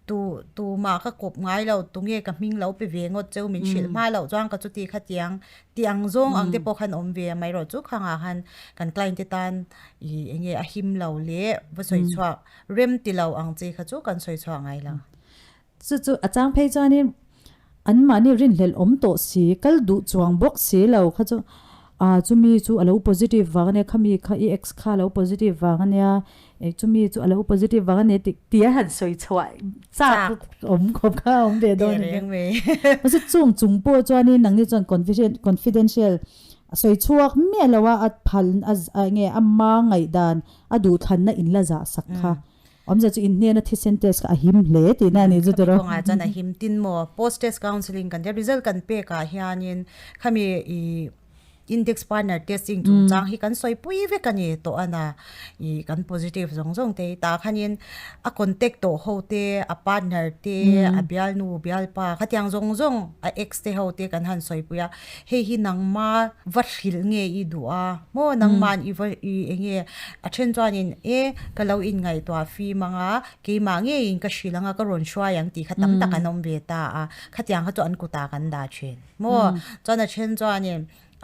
tu tumah ka kawp ngai lo tunge ka hming lo pe ve ngawt cheu min hrilh hma loh chuan ka chuti khatiang tih ang zawng ang te pawh khan awm ve a mai erawh chu khangah khan kan client te tan ih eng nge a him lo leh va sawi chhuak rem ti lo ang chi kha chu kan sawi chhuak ngai lo. Chu chu a chang phei chuanin anmahni rinhlelh awm tawh si, kal duh chuang bawk si lo kha chu ah chumi chu a lo positive vang ania, khami kha i ex kha a lo positive vang ania, eh chumi chu a lo positive vang ania tih tih a han sawi chhuah chak awm khawp kha a awm ve dawn a ni. Mahse chung chung pawh chuanin nangni chuan confidential a sawi chhuak miah lo a, a phal a enge ama ngaihdan a duhthlanna in la zah sak kha. Awmzia chu in hnena thisen test kha a him hle tihna a ni chu tiraw. Kawngah chuan a him tin maw? Post test counselling kan tia result kan pekah hianin khami ih index partner testing chungchang hi kan sawi pui vek a ni tawh a na ih kan positive zawng zawng te hi tah khanin a contact tawh ho te a partner te a bialnu bialpa khatiang zawng zawng a ex te ho te kan han sawi pui a hei hi nangma va hrilh nge i duh a maw nangma'n i va i eng nge a then chuanin e ka lo inngaihtuah fim ang a keimah ngeiin ka hrilh ang a ka rawn hruai ang tih kha tam tak an awm ve ta a khatiang kha chu an kutah kan dah thin maw chuan a then chuanin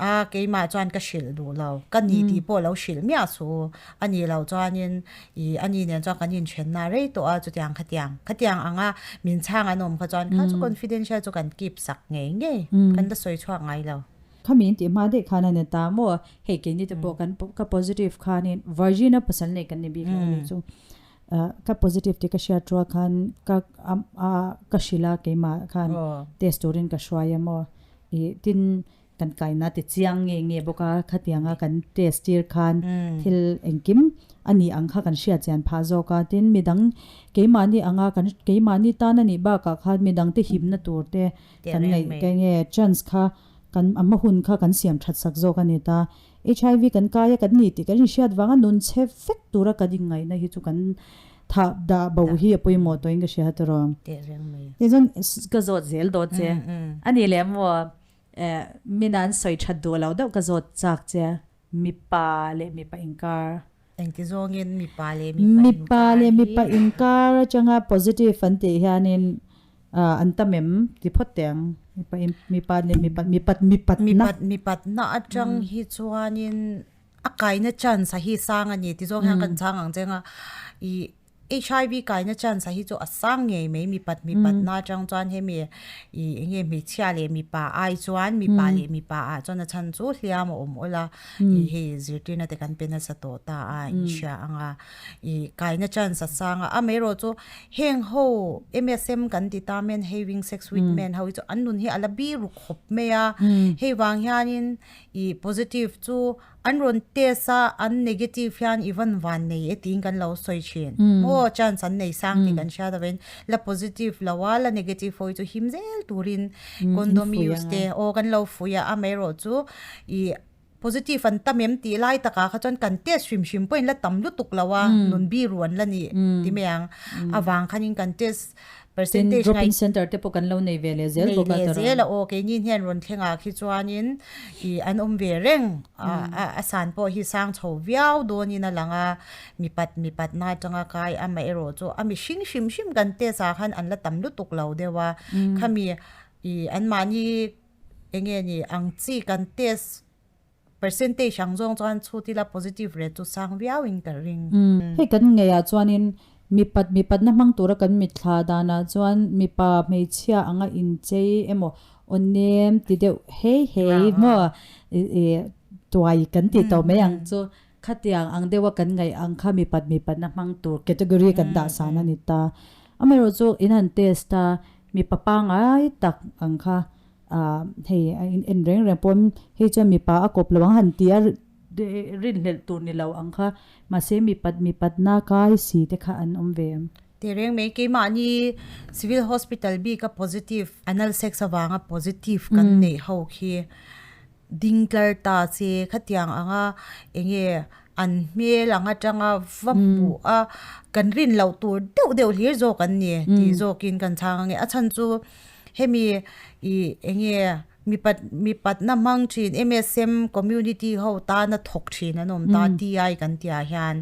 a keimah chuan ka hrilh duh lo ka ni tih pawh lo hrilh miah suh a nih loh chuanin ih ani nen chuan kan inthenna rei tawh a chutiang khatiang khatiang anga min chhang an awm kha chuan kha chu confidential chu kan keep sak ngei ngei kan la sawi chhuak ngai lo. Khami in tih hma daih khan a ni ta maw hei keini te pawh kan ka positive khanin virgin a pasal nei kan ni bik lo a nih chu. Ka positive tih ka hriat rual khan ka ka hrilh a keimah khan test turin ka hruai a maw ih tin kan kaina ti chiang nge nge bawk a khatianga kan test tir khan thil engkim a nih ang kha kan hriat chian phah zawk a tin midang keimahni anga kan keimahni tan a nih bakah khan midangte himna tur te kan ngaih ka nge chance kha kan a hma hun kha kan siam that sak zawk a ni ta. HIV kan kai a kan ni tih kan inhriat vanga nun chhe vek tura kan inngaihna hi chu kan thah dah bo hi a pawimawh tawhin ka hria tawh. Tichuan ka zawt zel dawn che a ni leh maw mina an sawi that duh loh deuh ka zawt chak che mipa leh mipa inkar. Engti zawngin mipa leh mipa inkar hi. Mipa leh mipa inkar atanga positive an tih hianin an tam em ti phawt teh ang. Mipa in mipa leh mipa mipat mipatna. Mipat mipatna atang hi chuanin a kaina chance a hi sang a ni ti zawng hian kan chhang ang che anga ih HIV kaina chance a hi chu a sang ngei mai mipat mipatna atang chuan hemi ih eng nge hmeichhia leh mipa ai chuan mipa leh mipa ah chuan a chhan chu hliam a awm awlh a ih hei zirtirna te kan pe nasa tawh ta a inhria ang a ih kaina chance a sang a amaherawh chu heng ho M_S_M kan ti ta men having sex with men ho hi chu an nun hi a la biru khawp mai a hei vang hianin ih positive chu An rawn test a, an negative hian i van van nei e tiin kan lo sawi thin. Maw chance an nei sang tih kan hriat avangin la positive lo a, la negative ho hi chu him zel turin condom use te aw kan lo fuih a, amaherawh chu ih positive an tam em tih lai takah kha chuan kan test hrim hrim pawhin la tam lutuk lo a, nun biru an la ni ti mai ang. Avang khanin kan test Tin, drop-in centre te pawh kan lo nei ve leh zel bawk a tawrh. Nei leh zel a aw, keini hian rawn thlengah khi chuanin ih an awm ve reng a, a san pawh hi sang chho viau dawnin a lang a, mipat mipatna atanga kai amaherawh chu a mihring hrim hrim kan test ah khan an la tam lutuk lo deuh a, khami ih anmahni eng nge ni ang chi kan test Percentage ang zawng chuan chhut ila positive rate chu sang viau in ka ring. Hei kan ngeiah chuanin mipat mipatna hmang tura kan mitthla danah chuan mipa hmeichhia anga inchei emaw aw nem ti deuh hei hei maw tuai kan tih tawh mai ang chu khatiang ang deuha kan ngaih ang kha mipat mipatna hmang tur category kan dah san a ni ta. Amaherawh chu in han test a mipa pangngai tak ang kha Ah hei a in en reng reng pawn hei chuan mipa a kawp lo ang han ti a rinhlelh tur ni lo ang kha mahse mipat mipatna kai si te kha an awm ve em. Tih reng mai keimahni Civil Hospital bik a positive anal sex avanga positive kan neih ho khi ding tlar ta che khatiang anga enge an hmel ang atanga va hmuh a kan rin loh tur deuh deuh hlir zawk an ni tih zawkin kan chhang ange a chhan chu Hemi ih enge mipat mipatna hmang thin MSM community ho tana thawk thin an awm ta TI kan tih ah hian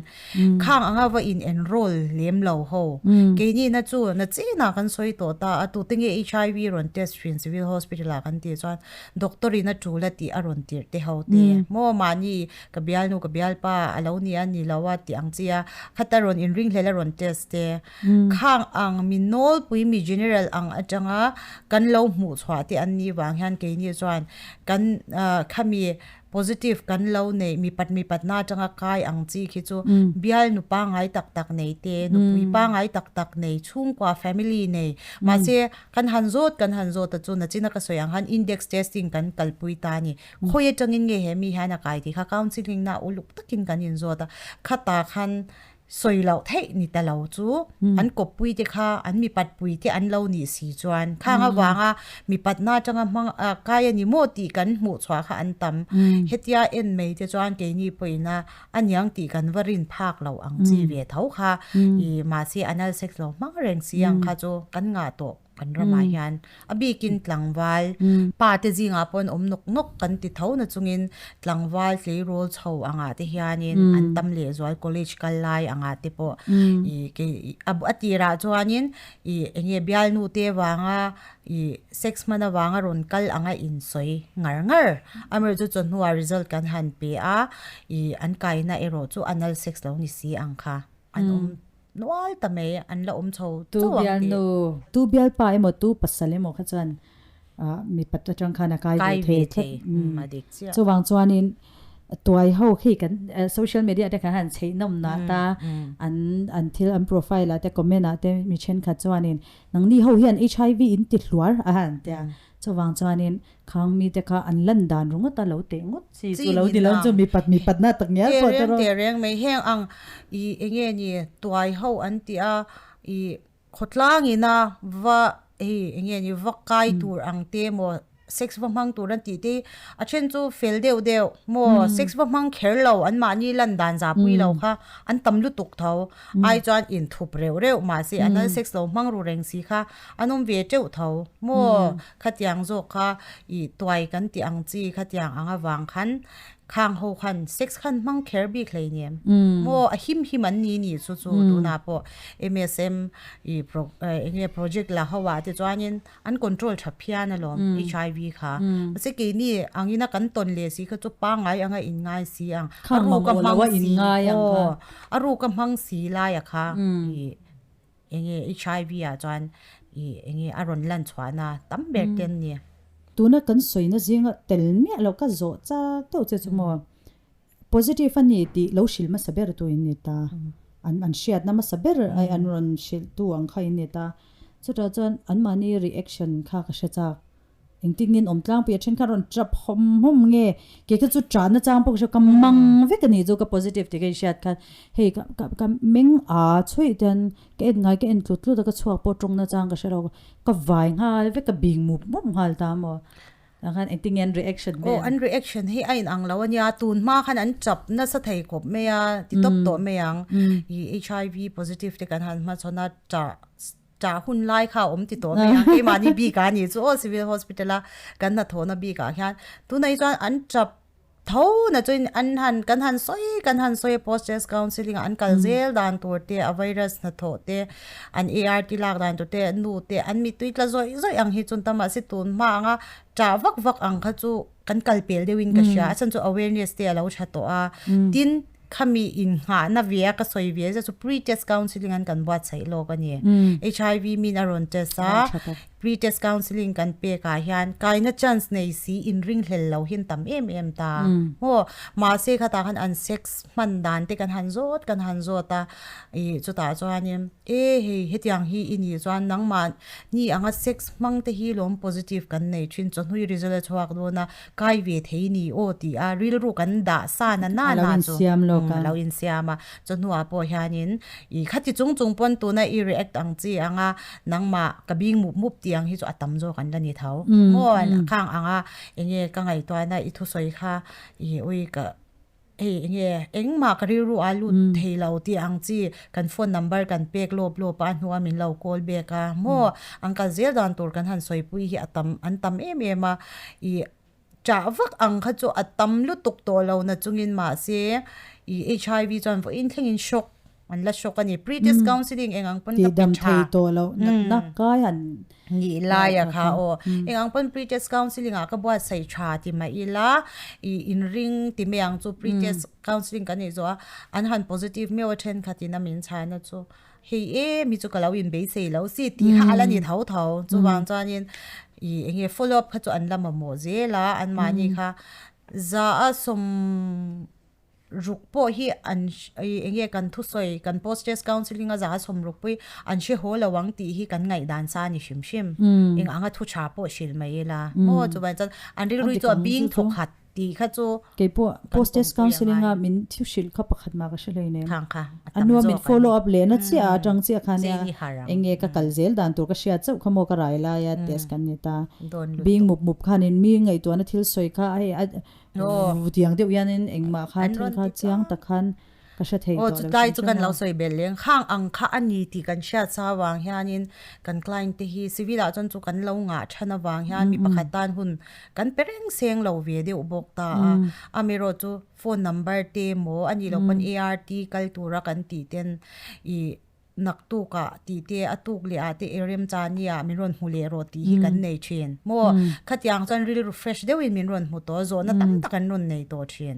khang anga va in enroll lem lo ho keini na chu na chenah kan sawi tawh ta a tute nge HIV rawn test thin civil hospital ah kan tih chuan doctor in a tul a tih a rawn tirh te ho te maw mahni ka bialnu ka bialpa a lo ni a ni lo a tih ang chi a khata rawn inringhlel a rawn test te Khang ang mi nawlpui mi general ang atanga kan lo hmuh chhuah te an nih vang hian keini chuan kan khami positive kan lo neih mipat mipatna atanga kai ang chi khi chu bial nu pangngai tak tak nei te nupui pangngai tak tak nei chhungkua family nei mahse kan han zawt kan han zawt a chu nachina ka sawi ang khan index testing kan kalpui ta a ni khawi atangin nge he mi hian a kai tih kha counselling na uluk takin kan inzawt a khatah khan Sawi loh theih ni ta lo chu an kawppui te kha an mipat pui te an lo nih si chuan khang avanga mipatna atanga hmang kai a ni maw tih kan hmuh chhuah kha an tam. Hetia en mai te chuan keini pawhin a aniang tih kan va rin phak loh ang chi ve tho kha ih mahse anal sex lo hmang reng si ang kha chu kan ngah tawh. Kan ramah hian a bikin tlangval pa te zingah pawh an awm nawk nawk kan ti tho na chungin tlangval tleirawl chho angah te hianin an tam leh zual college kal lai angah te pawh ih kei a tirah chuanin ih eng nge bialnu te vanga ih sex hman avanga rawn kal anga insawi ngar ngar amaherawhchu chu chawhnuah result kan han pe a ih an kaina erawh chu anal sex lo ni si ang kha an awm. Nual ta mai an la awm chho Tu chauh ang tih. bialnu, tu bialpa emaw tu pasal emaw kha chuan mipat atang khan a kai Kai ve ve thei tlat. thei, umm a dik chiah. Chuvang chuanin Tuai ho khi kan social media te kan han chheih nawm nah ta an an thil an profile ah te comment ah te mi thenkhat chuanin nangni ho hian HIV in ti hluar a han tia chuvang chuanin khang mi te kha an lan dan ringawt a lo teh ngawt chi chu lo ni lo chu mipat mipat na tak ngial pawh te rawh. Tehreng mai heng ang i enge ni tuai ho an tih a i Khawtlang ina va hei enge ni va kai tur ang te maw sex va hmang tur an tih te hi a then chu fel deuh deuh maw sex va hmang kher lo an mahni lan dan zah pui lo kha an tam lutuk tho ai chuan inthup reuh reuh mahse an al sex lo hmang ru reng si kha an awm ve teuh tho maw khatiang zawk kha ih tuai kan tih ang chi khatiang ang avang khan Khang ho khan sex khan hmang kher bik hlei nem. Maw a him him an ni ni chu chu tunah pawh MSM i pro enge project la ho ah te chuanin an control tha phian alawm HIV kha. Mahse keini angina kan tawn leh si kha chu pangngai anga in ngai si ang. A ruk a hmang si aw a ruk a hmang si laia kha i Enge HIV ah chuan i enge a rawn lan chhuahna tam ber te an ni. Tuna kan sawina zinga tel miah loh ka zawh chak deuh che chu maw positive a ni tih lo hrilh hmasa ber tu in ni ta. An an hriatna hmasa ber ai an rawn hrilh tu ang kha in ni ta. Chutah chuan anmahni reaction kha ka hre chak. Engtin in awm tlangpui a then khan rawn trap hawm hawm nge kei kha chu trahna chang pawh ka hria ka mang vek a ni chu ka positive tih ka inhriat khan hei ka ka ka meng a chhuih ten ka en ngai ka en tlut tlut a ka chhuak pawh tawngna chang ka hre lo ka vai nghal vek ka bing mup mup nghal ta maw tah khan engtin nge an reaction vel. Aw an reaction hi a inang lo a nia tun hma khan an chap nasa thei khawp mai a ti tawp tawh mai ang i HIV positive te kan han hmachhawn a chah Ṭah hun lai kha a awm ti tawh mai a, keimahni bik ah a nih chu aw civil hospital a kan hnathawhna bik ah hian tunah hi chuan an ṭap tho na chuan an han kan han sawi kan han sawi a post test counselling ah an kal zel dan tur te a virus hnathawh te an ART lak dan tur te nu te an mittui tla zawih zawih ang hi chu an tam mahse tun hma anga ṭah vak vak ang kha chu kan kal pel deuhin ka hria a chhan chu awareness te a lo ṭha tawh a tin. Khami innghahna ve a ka sawi ve zet chu pre-test counselling an kan buatsaih lawk a ni. HIV min a rawn test a, pre-test counselling kan pek ah hian kaina chance nei si inringhlel lo hi an tam em em ta. Maw? Mahse khatah khan an sex hman dan te kan han zawt kan han zawt a, ih chutah chuanin e hei hetiang hi i nih chuan nangmah ni anga sex hmang te hi lawm positive kan nei thin chawhnu result a chhuak dawn a, Kai ve thei ni aw ti a rilru kan dah sa na na na chu a lo insiam a, chawhnuah pawh hianin i khati chung chung pawn tuna i react ang chi anga nangmah ka bing mup mup tih ang hi chu a tam zawk an la ni tho maw khang anga enge ka ngaihtuahna i thusawi kha i ui ka Hei enge engmah ka rilru a lut thei lo tih ang chi kan phone number kan pek lawp lawp a a hnua min lo call back a maw an kal zel dan tur kan han sawipui hi a tam an tam em em a ih chah vak ang kha chu a tam lutuk tawh lo na chungin mahse ih HIV chuan vawiin thlengin shock An la shock a ni. Pre-test counselling eng ang pawn ka pe tha. Tihdam thei tawh loh natna kai an nih lai a kha aw. Eng ang pawn pre-test counselling ah ka buatsaih tha ti mah ila i inring ti mai ang chu pre-test counselling kan neih zawh a an han positive meuh a thenkhat in a min chhan a chu hei em hi chu ka lo inbeisei lo si tih kha a la ni tho tho. Chuvang chuanin i enge follow up kha chu an la mamawh zel a anmahni kha za a sawm Ruk pawh hi an eng nge kan thusawi kan post test counselling a za a sawm ruk pawh hi an hre haw lo ang tih hi kan ngaihdan sa a ni hrim hrim. Eng anga thu tha pawh hrilh mai ila maw chuvang chuan an rilru hi chu a bing thawk khat tih kha chu Kei pawh post test counselling a min thu hrilh kha pakhat mah ka hre hlei nen. A nua min follow up leh na chiah a atang chiah khan nia eng nge ka kal zel dan tur ka hriat chauh kha maw ka rai lai a test kan ni ta. Bing mup mup khanin mi ngaihtuahna thil sawi kha hei a Tiang deuh hianin engmah kha thil kha chiang tak khan ka hre thei tawh lo. Aw chutlai chu kan lo sawi belh leng. Khang ang kha a ni tih kan hriat sa avang hianin kan client te hi civil ah chuan chu kan lo ngah than avang hian mi pakhat tan hun kan pe reng seng lo ve deuh bawk ta a. Amaherawh chu phone number te emaw a nih loh pawn ART kal tura kan tih ten ih Naktukah tih te, a tuk leh ah te i rem cha nia min rawn hmu leh rawh tih hi kan nei thin. Maw? Khatiang chuan rilru fresh deuhin min rawn hmu tawh, zawhna tam tak an rawn nei tawh thin.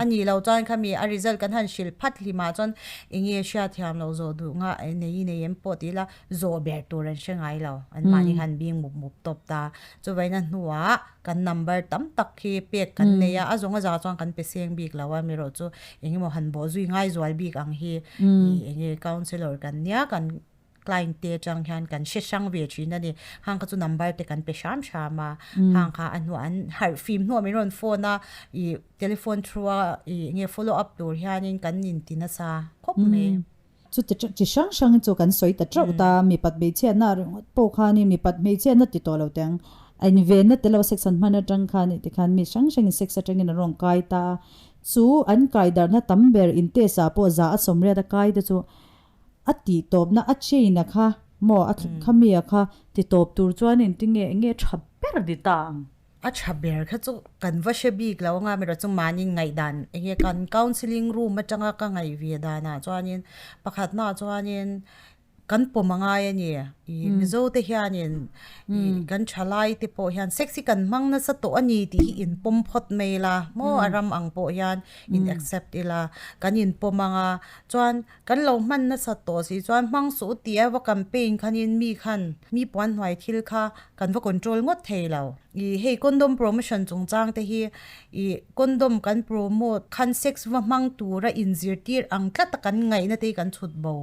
A nih loh chuan khami a result kan han hrilh phat hlimah chuan eng nge hriatthiam loh zawh duh nga nei i nei em pawh ti ila zawh ber tur an hre ngai lo. An mahni khan bing mup mup tawp ta. Chuvaina hnuah kan number tam tak khi pek kan nei a, a zawng a zah chuan kan pe seng bik lo a, erawh chu eng emaw han bawh zui ngai zual bik ang hi eng nge counsellor kan nia kan client te atang hian kan hre hrang ve thin a ni. Hang kha chu number te kan pe hram hram a, hang kha a hnuah an harh fim hnuah min rawn phone a, ih telephone through a ih enge follow up tur hianin kan inti nasa khawp mai. Chu ti chi hrang hrang chu kan sawi ta teuh ta, mipat hmeichhiatna ringawt pawh khanin mipat hmeichhiatna ti tawh lo teh ang. A invenna tel lo sex an hman atang khan ih tikhan mi hrang hrangin sex atangin an rawn kai ta a, chu an kai darhna tam ber in test ah pawh za a sawmriat a kai te chu a tih tawpna a chain a kha maw a kha mi a kha ti tawp tur chuan engtinge enge tha ber ni ta ang. A tha ber kha chu kan va hre bik lo anga erawh chu mahni ngaihdan enge kan counselling room atanga ka ngaih ve danah chuanin pakhatnaah chuanin kan pawm a ngai a ni. Ih Mizo te hianin ih kan thalai te pawh hian sex hi kan hmang nasa tawh a ni tih hi inpawm phawt mai ila maw a ram ang pawh hian in accept ila kan inpawm anga chuan Kan lo hman nasat tawh si chuan hmang suh u tia va campaign khanin mi khan mi puan hnuai thil kha kan va control ngawt thei lo. Ih hei condom promotion chungchang te hi ih condom kan promote khan sex va hmang tura inzirtir ang tlat a kan ngaihna te hi kan chhut bo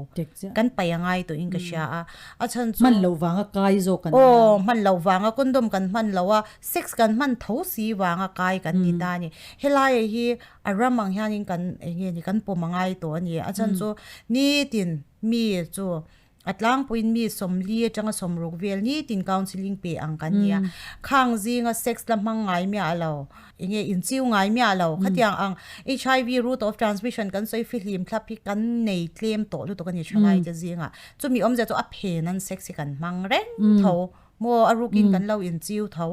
kan paih a ngai tawh in ka hria a. A chhan chu Hman loh vanga kai zawk kan nia. Aw hman loh vanga condom kan hman lo a sex kan hman tho si vanga kai kan ni ta a ni. Helai hi A ram ang hianin kan eng nge ni kan pawm a ngai tawh a ni. A chhan chu nitin mi chu a tlangpuiin mi sawmli atanga sawmruk vel nitin counselling pe ang kan ni a. Khang zinga sex la hmang ngai miah lo, eng nge inchiu ngai miah lo. Khatiang ang HIV route of transmission kan sawi fihlim thlap hi kan nei tlem tawh lutuk a ni thalai te zingah. Chumi awmzia chu a phen an sex hi kan hmang reng tho. Maw a rukin kan lo inchiu tho.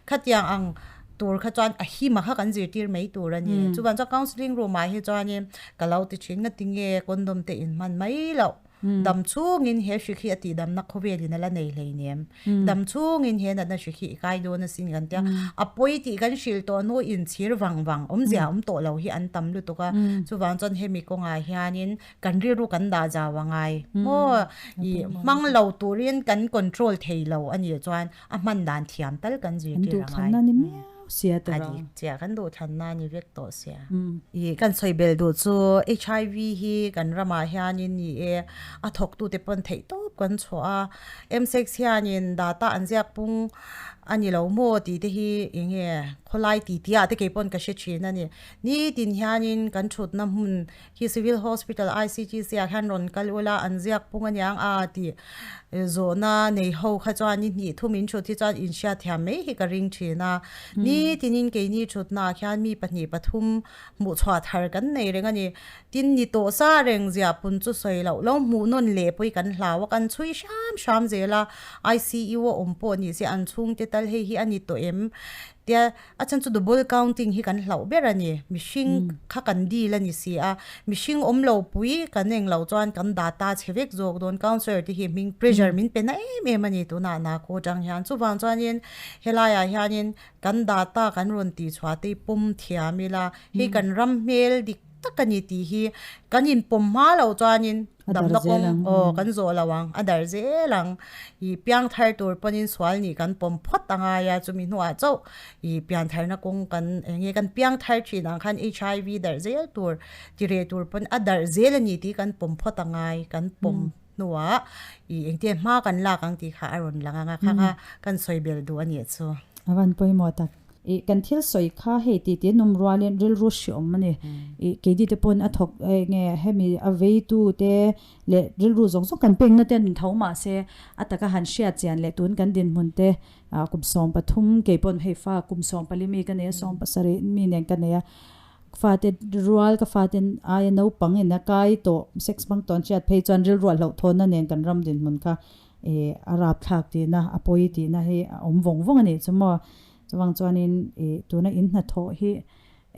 Khatiang ang tur kha chuan a hima kha kan zirtir mai tur a ni. Chuvan chuan counselling room ah hi chuanin ka lo ti thin nga tinge condom te in hman mai loh. Dam chhungin he hri khi a tih damna khawvelin a la nei hleinem. Dam chhungin he natna hri khi i kai dawn asin kan tia. A pawi tih kan hrilh tawh hnu inchhir vang vang awmzia awm tawh lo hi an tam lutuk a. Chuvang chuan hemi kawngah hianin Kan rilru kan dah zau a ngai maw? I hmang lo turin kan control thei lo a nih chuan a hman dan thiam tal kan zirtir a ngai. Kan duhthlanna ni miau sia tawh a. A dik chiah, kan duhthlanna ni vek tawh sia. I kan sawi bel duh chu HIV hi kan ramah hianin ni e a thawktute pawn theih tawp kan chhuah a, MSEX hianin data an ziak pung a ni lo maw tih te hi eng nge khawlai ti tih ah te kei pawn ka hre thin a ni. Nitin hianin kan thutna hmun Khi Civil Hospital ICTC ah hian rawn kal ula an ziak pung aniang a tih zawhna nei ho kha chuan ni hnih thum in thut hi chuan in hriat thiam mai hi ka ring thin a. Nitinin keini thutna ah khian mi pahnih pathum hmuh chhuah thar kan nei reng a ni. Tin ni tawh sa reng ziah pun chu sawi loh lo hmuh nawn leh pawh hi kan hlau a kan chhui hram hram zel a. ICU a awm pawh ni se an chhungte tal hei hi a ni tawh em tia A chhan chu double counting hi kan hlauh ber a ni. Mihring kha kan deal a ni si a. Mihring awm lo pui kan eng loh chuan kan data chhe vek zawk dawn. Councillor te hi hming pressure min pe na em em a ni tunah Nako atang hian. Chuvang chuanin helaiah hianin kan data kan rawn tihchhuah te hi pawm thiam ila hei kan ram hmel dik tak a ni tih hi kan inpawm hma loh chuanin damna kawng aw kan zawh lo ang a dar zel ang ih piang thar tur pawhin sual nih kan pawm phawt a ngai a chumi hnuah chauh ih pian tharna kawng kan eng nge kan piang thar thin ang khan HIV darh zel tur ti reh tur pawn a darh zel a ni tih kan pawm phawt a ngai kan pawm hnuah ih engtin hma kan lak ang tih kha a rawn lang ang a kha kha kan sawi belh duh a nih chu. A van pawimawh tak. Ih kan thil sawi kha hei tih tih an awm rualin rilru hriawm a ni. Ih keini te pawn a thawk enge hemi a veitu te leh rilru zawng zawng kan pekna te an tho mah se a taka han hriat chian leh tun kan dinhmun te kum 13 kei pawn hei fa kum 14 mi ka nei a 17 mi nen ka nei a fate rual ka faten aia naupang in a kai tawh sex hmang tawh an hriat phei chuan rilru a hlauhthawnna nen kan ram dinhmun kha ih a rapthlak tihna a pawi tihna hi a awm vawng vawng a nih chu maw. Chuvang chuanin ih tuna in hnathawh hi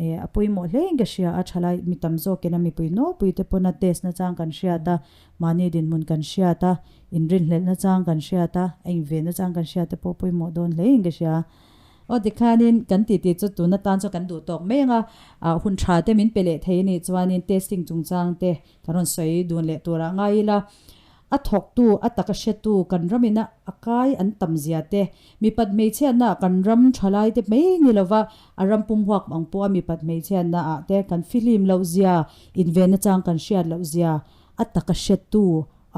eh a pawimawh hle in ka hria a, thalai mi tam zawkin a mipui nawlpui te pawn a test na chang kan hriat a, mahni dinhmun kan hriat a, inrinhlelh na chang kan hriat a, a inven na chang kan hriat te pawh pawimawh dawn hle in ka hria. Aw tikhanin kan titi chu tun atan chuan kan duh tawk mai ang a, ah hun tha te min pe leh thei a nih chuanin testing chungchang te kan rawn sawi dun leh turah ngai ila. A thawktu, a taka hretu kan ramina a kai an tam zia te, mipat hmeichhiatna ah kan ram thalai te mai ni lova a ram pum huak ang pawha mipat hmeichhiatna ah te kan fihlim loh zia, invenna chang kan hriat loh zia a taka hretu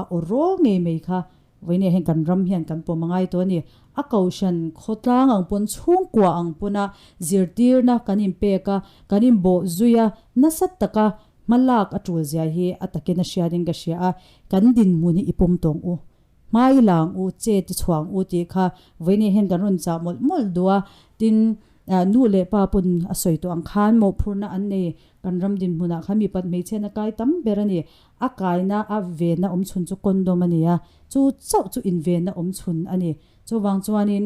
a aw raw ngei mai kha Vawinia hian kan ram hian kan pawm a ngai tawh a ni. A kohhran khawtlang ang pawn chhungkua ang pawna zirtirna kan inpek a, kan inbawh zui a, nasa taka hma lak a tul zia hi a takin a hriatin ka hria a, kan dinhmun hi i pawm tawng u, hmai lang u, che ti chhuang u tih kha vawinia hian kan rawn chah mawlh mawlh duh a, tin nu leh pa pawn a sawi tawh ang khan mawhphurhna an nei, kan ram dinhmunah khan mipat hmeichhiatna kai tam ber a ni. A kaina a venna awm chhun chu condom a ni a, chu chauh chu invenna awm chhun a ni. Chuvang chuanin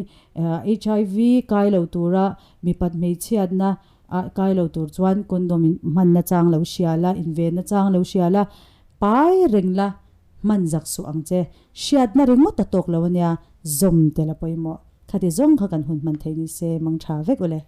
HIV kai lo tura mipat hmeichhiatna a kai lo tur chuan condom in hmanna chang lo hria la, invenna chang lo hria la, pai reng la, hman zak suh ang che. Hriatna ringawt a tawk lo a nia, zawm tel a pawimawh. Khati zawng kha kan hun hman theih ni se, mang tha vek ule.